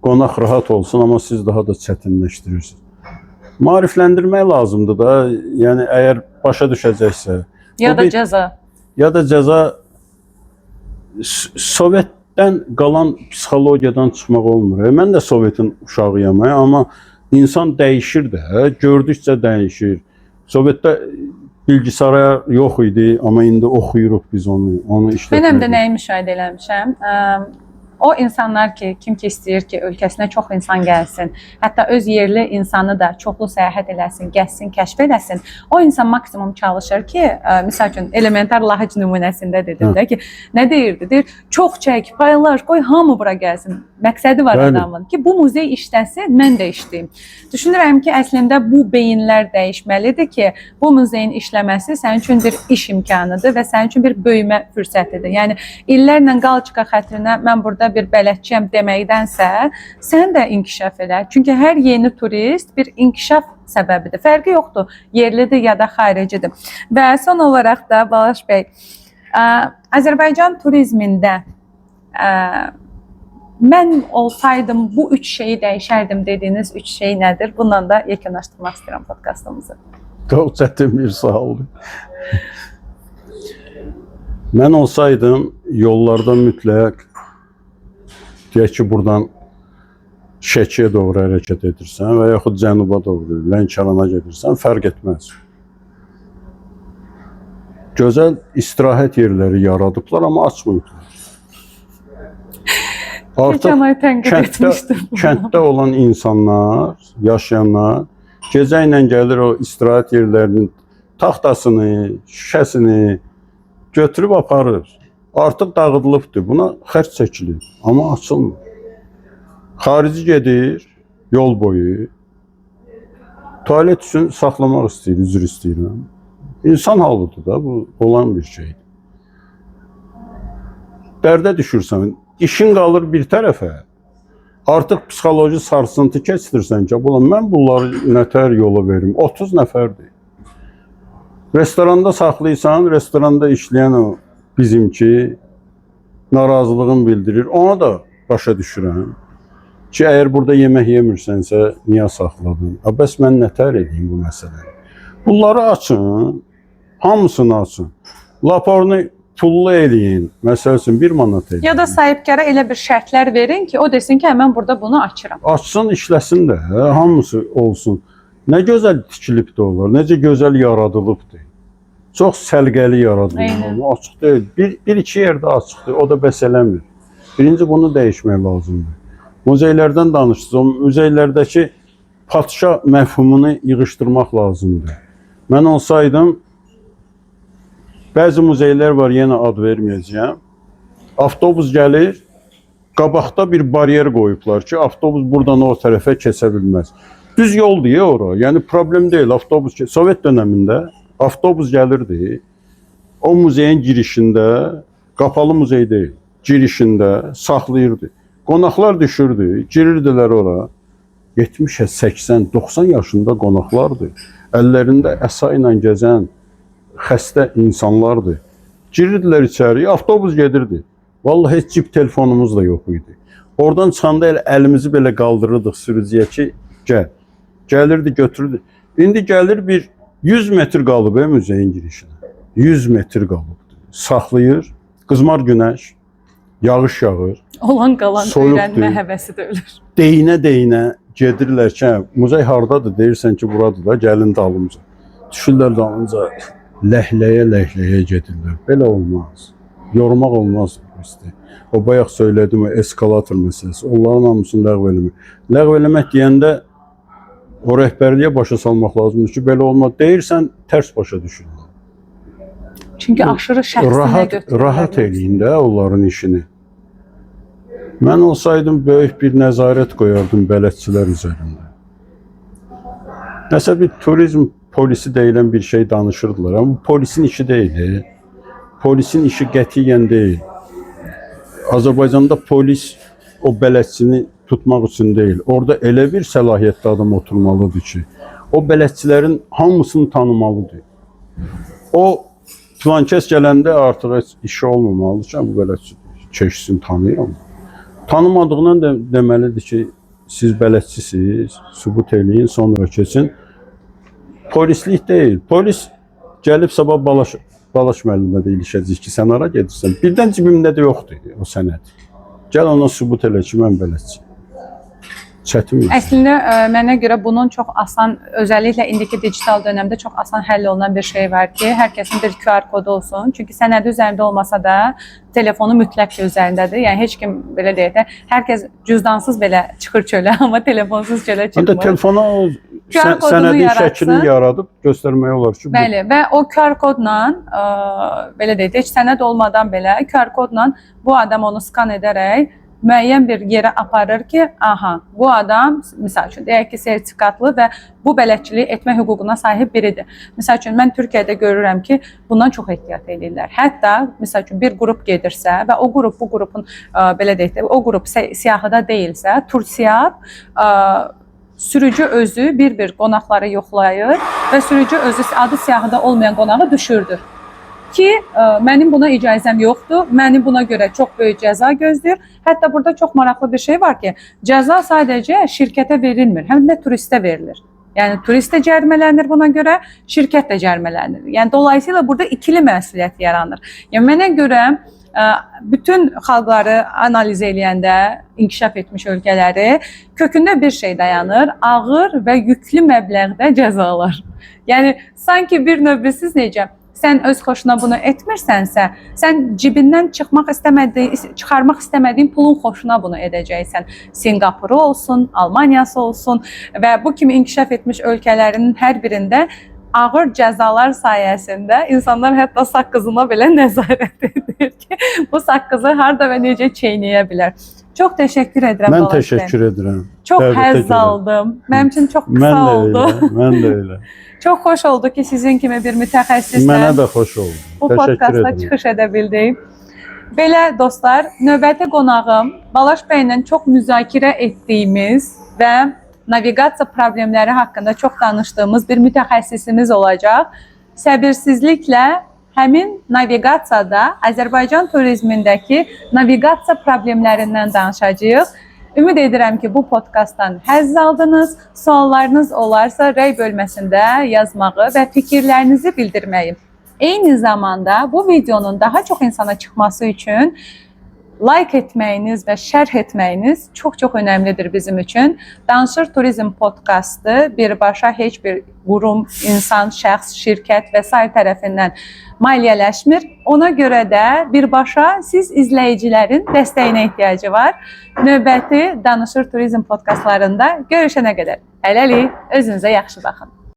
qonaq rahat olsun, amma siz daha da çətinləşdirirsiniz. Maarifləndirmək lazımdır da, yəni əgər başa düşəcəksə. Ya Bu da cəza. Ya da cəza. Sovetdən qalan psixologiyadan çıxmaq olmur. Mən də Sovetin uşağıyam, amma insan dəyişir də, gördükcə dəyişir. Sovetdə bilgisayar yox idi, amma indi oxuyuruq biz onu, onu Mən işlətmək. həm də nəyi müşahidə eləmişəm? O insanlar ki, kim ki istəyir ki, ölkəsinə çox insan gəlsin, hətta öz yerli insanı da çoxlu səyahət eləsin, gəzsin, kəşf eləsin, o insan maksimum çalışır ki, misal üçün elementar Lahıc nümunəsində dedim də ki, nə deyirdi? Deyir, çox çək, paylaş, qoy hamı bura gəlsin. Məqsədi var adamın ki, bu muzey işləsin, mən də işləyim. Düşünürəm ki, əslində bu beyinlər dəyişməlidir ki, bu muzeyin işləməsi sənin üçün bir iş imkanıdır və sənin üçün bir böyümə fürsətidir. Yəni illərlə qalçıqa xətrinə mən burada bir bələdçiyəm deməkdənsə, sən də inkişaf elə. Çünki hər yeni turist bir inkişaf səbəbidir. Fərqi yoxdur, yerlidir ya da xaricidir. Və son olaraq da Balaş bəy, Azərbaycan turizmində mən olsaydım bu üç şeyi dəyişərdim dediyiniz üç şey nədir? Bununla da yekunlaşdırmaq istəyirəm podkastımızı. Çox çətin bir sualdır. Mən olsaydım yollarda mütləq deyək ki, buradan Şəkiyə doğru hərəkət edirsən və yaxud cənuba doğru, Lənkərana gedirsən, fərq etməz. Gözəl istirahət yerləri yaradıblar, amma açmayıblar. Artıq Keçən ay tənqid etmişdim. kənddə olan insanlar, yaşayanlar gecə ilə gəlir o istirahət yerlərinin taxtasını, şüşəsini götürüb aparır. Artıq dağıdılıbdır. Buna xərc çəkilir, amma açılmır. Xarici gedir yol boyu. Tualet üçün saxlamaq istəyir, üzr istəyirəm. İnsan halıdır da, bu olan bir şeydir. Dərdə düşürsən, işin qalır bir tərəfə. Artıq psixoloji sarsıntı keçirirsən ki, ulan mən bunları nətər yola verim? 30 nəfərdir. Restoranda saxlayırsan, restoranda işləyən o bizimki narazılığını bildirir. Ona da başa düşürəm ki, əgər burada yemək yemirsənsə, niyə saxladın? A, bəs mən nətər edeyim bu məsələni? Bunları açın, hamısını açın. Laporunu pullu eləyin. Məsəl üçün 1 manat eləyin. Ya da sahibkara elə bir şərtlər verin ki, o desin ki, hə, mən burada bunu açıram. Açsın, işləsin də, hə, hamısı olsun. Nə gözəl tikilibdir onlar, necə gözəl yaradılıbdır. Çox səliqəli yaradılıb. Amma açıq deyil. Bir iki yerdə açıqdır, o da bəs eləmir. Birinci bunu dəyişmək lazımdır. Muzeylərdən danışdınız. O muzeylərdəki padşah məfhumunu yığışdırmaq lazımdır. Mən olsaydım, bəzi muzeylər var, yenə ad verməyəcəyəm. Avtobus gəlir, qabaqda bir bariyer qoyublar ki, avtobus buradan o tərəfə keçə bilməz. Düz yol deyə ora. Yəni problem deyil. Avtobus Sovet dövründə avtobus gəlirdi. O muzeyin girişində, qapalı muzey deyil, girişində saxlayırdı. Qonaqlar düşürdü, girirdilər ora. 70-ə, 80, 90 yaşında qonaqlardı. Əllərində əsa ilə gəzən xəstə insanlardır. Girirdilər içəri, avtobus gedirdi. Vallahi heç cib telefonumuz da yox idi. Oradan çıxanda elə əlimizi belə qaldırırdıq sürücüyə ki, gəl. Gəlirdi, götürürdü. İndi gəlir bir 100 metr qalıb muzeyin girişinə. 100 metr qalıbdır. Saxlayır. Qızmar günəş, yağış yağır. Olan qalan Soyuqdur. öyrənmə həvəsi də ölür. Deyinə-deyinə gedirlər ki, hə, muzey hardadır? Deyirsən ki, buradır da, gəlin dalımca. Düşürlər dalınca, ləhləyə-ləhləyə gedirlər. Belə olmaz. Yormaq olmaz turisti. O bayaq söylədim o eskalator məsələsi. Onların hamısını ləğv eləmək. Ləğv eləmək deyəndə o rəhbərliyə başa salmaq lazımdır ki, belə olmaz. Deyirsən, tərs başa düşürlər. Çünki aşırı şəxsinə Rahat götürürlər. rahat eləyin də onların işini. Mən olsaydım böyük bir nəzarət qoyardım bələdçilər üzərində. Nəsə bir turizm polisi deyilən bir şey danışırdılar, amma bu polisin işi deyil. Polisin işi qətiyyən deyil. Azərbaycanda polis o bələdçini tutmaq üçün deyil. Orada elə bir səlahiyyətli adam oturmalıdır ki, o bələdçilərin hamısını tanımalıdır. O filankəs gələndə artıq heç işi olmamalıdır ki, bu bələdçi keçsin, tanıyıram. Tanımadığından da deməlidir ki, siz bələdçisiniz, sübut eləyin, sonra keçin. Polislik deyil. Polis gəlib sabah Balaş müəllimə də ilişəcək ki, sən hara gedirsən? Birdən cibimdə də yoxdur o sənəd. Gəl ona sübut elə ki, mən bələdçiyəm. Çətin məsələ. Əslində mənə görə bunun çox asan, özəlliklə indiki digital dönəmdə çox asan həll olunan bir şey var ki, hər kəsin bir QR kodu olsun. Çünki sənədi üzərində olmasa da telefonu mütləq ki üzərindədir. Yəni heç kim belə deyək də, hər kəs cüzdansız belə çıxır çölə, amma telefonsuz çölə Həm də çıxmır. telefona o QR kodunu sənədin yaratsın. şəklini yaradıb göstərmək olar ki, bu Bəli, və o QR kodla belə deyək də, heç sənəd olmadan belə QR kodla bu adam onu skan edərək müəyyən bir yerə aparır ki, aha, bu adam misal üçün deyək ki, sertifikatlı və bu bələdçiliyi etmə hüququna sahib biridir. Misal üçün mən Türkiyədə görürəm ki, bundan çox ehtiyat edirlər. Hətta misal üçün bir qrup gedirsə və o qrup bu qrupun belə deyək də, o qrup siyahıda deyilsə, tursiyab sürücü özü bir-bir qonaqları yoxlayır və sürücü özü adı siyahıda olmayan qonağı düşürdür. Ki mənim buna icazəm yoxdur, məni buna görə çox böyük cəza gözləyir. Hətta burada çox maraqlı bir şey var ki, cəza sadəcə şirkətə verilmir, həm də turistə verilir. Yəni turist də cərimələnir buna görə, şirkət də cərimələnir. Yəni dolayısıyla burada ikili məsuliyyət yaranır. Yəni mənə görə bütün xalqları analiz eləyəndə inkişaf etmiş ölkələri kökündə bir şey dayanır: ağır və yüklü məbləğdə cəzalar. Yəni sanki bir növ siz necə sən öz xoşuna bunu etmirsənsə, sən cibindən çıxmaq istəmədiyin, çıxarmaq istəmədiyin pulun xoşuna bunu edəcəksən. Sinqapuru olsun, Almaniyası olsun və bu kimi inkişaf etmiş ölkələrin hər birində ağır cəzalar sayəsində insanlar hətta saqqızına belə nəzarət edir ki, bu saqqızı harda və necə çeynəyə bilər. Çox təşəkkür edirəm. Mən Balaş bəy. təşəkkür edirəm. Çox Dəvətə həzz görə. aldım. Mənim üçün çox qısa Mən də oldu. elə, mən də elə. Çox xoş oldu ki, sizin kimi bir mütəxəssislə Mənə də xoş oldu. bu Təşəkkür podkastda edirəm. çıxış edə bildik. Belə dostlar, növbəti qonağım Balaş bəylə çox müzakirə etdiyimiz və naviqasiya problemləri haqqında çox danışdığımız bir mütəxəssisimiz olacaq. Səbirsizliklə həmin naviqasiyada Azərbaycan turizmindəki naviqasiya problemlərindən danışacağıq. Ümid edirəm ki, bu podkastdan həzz aldınız. Suallarınız olarsa rəy bölməsində yazmağı və fikirlərinizi bildirməyi. Eyni zamanda bu videonun daha çox insana çıxması üçün like etməyiniz və şərh etməyiniz çox-çox önəmlidir bizim üçün. Danışır Turizm podkastı birbaşa heç bir qurum, insan, şəxs, şirkət və sair tərəfindən maliyyələşmir. Ona görə də birbaşa siz izləyicilərin dəstəyinə ehtiyacı var. Növbəti Danışır Turizm podkastlarında görüşənə qədər hələlik özünüzə yaxşı baxın.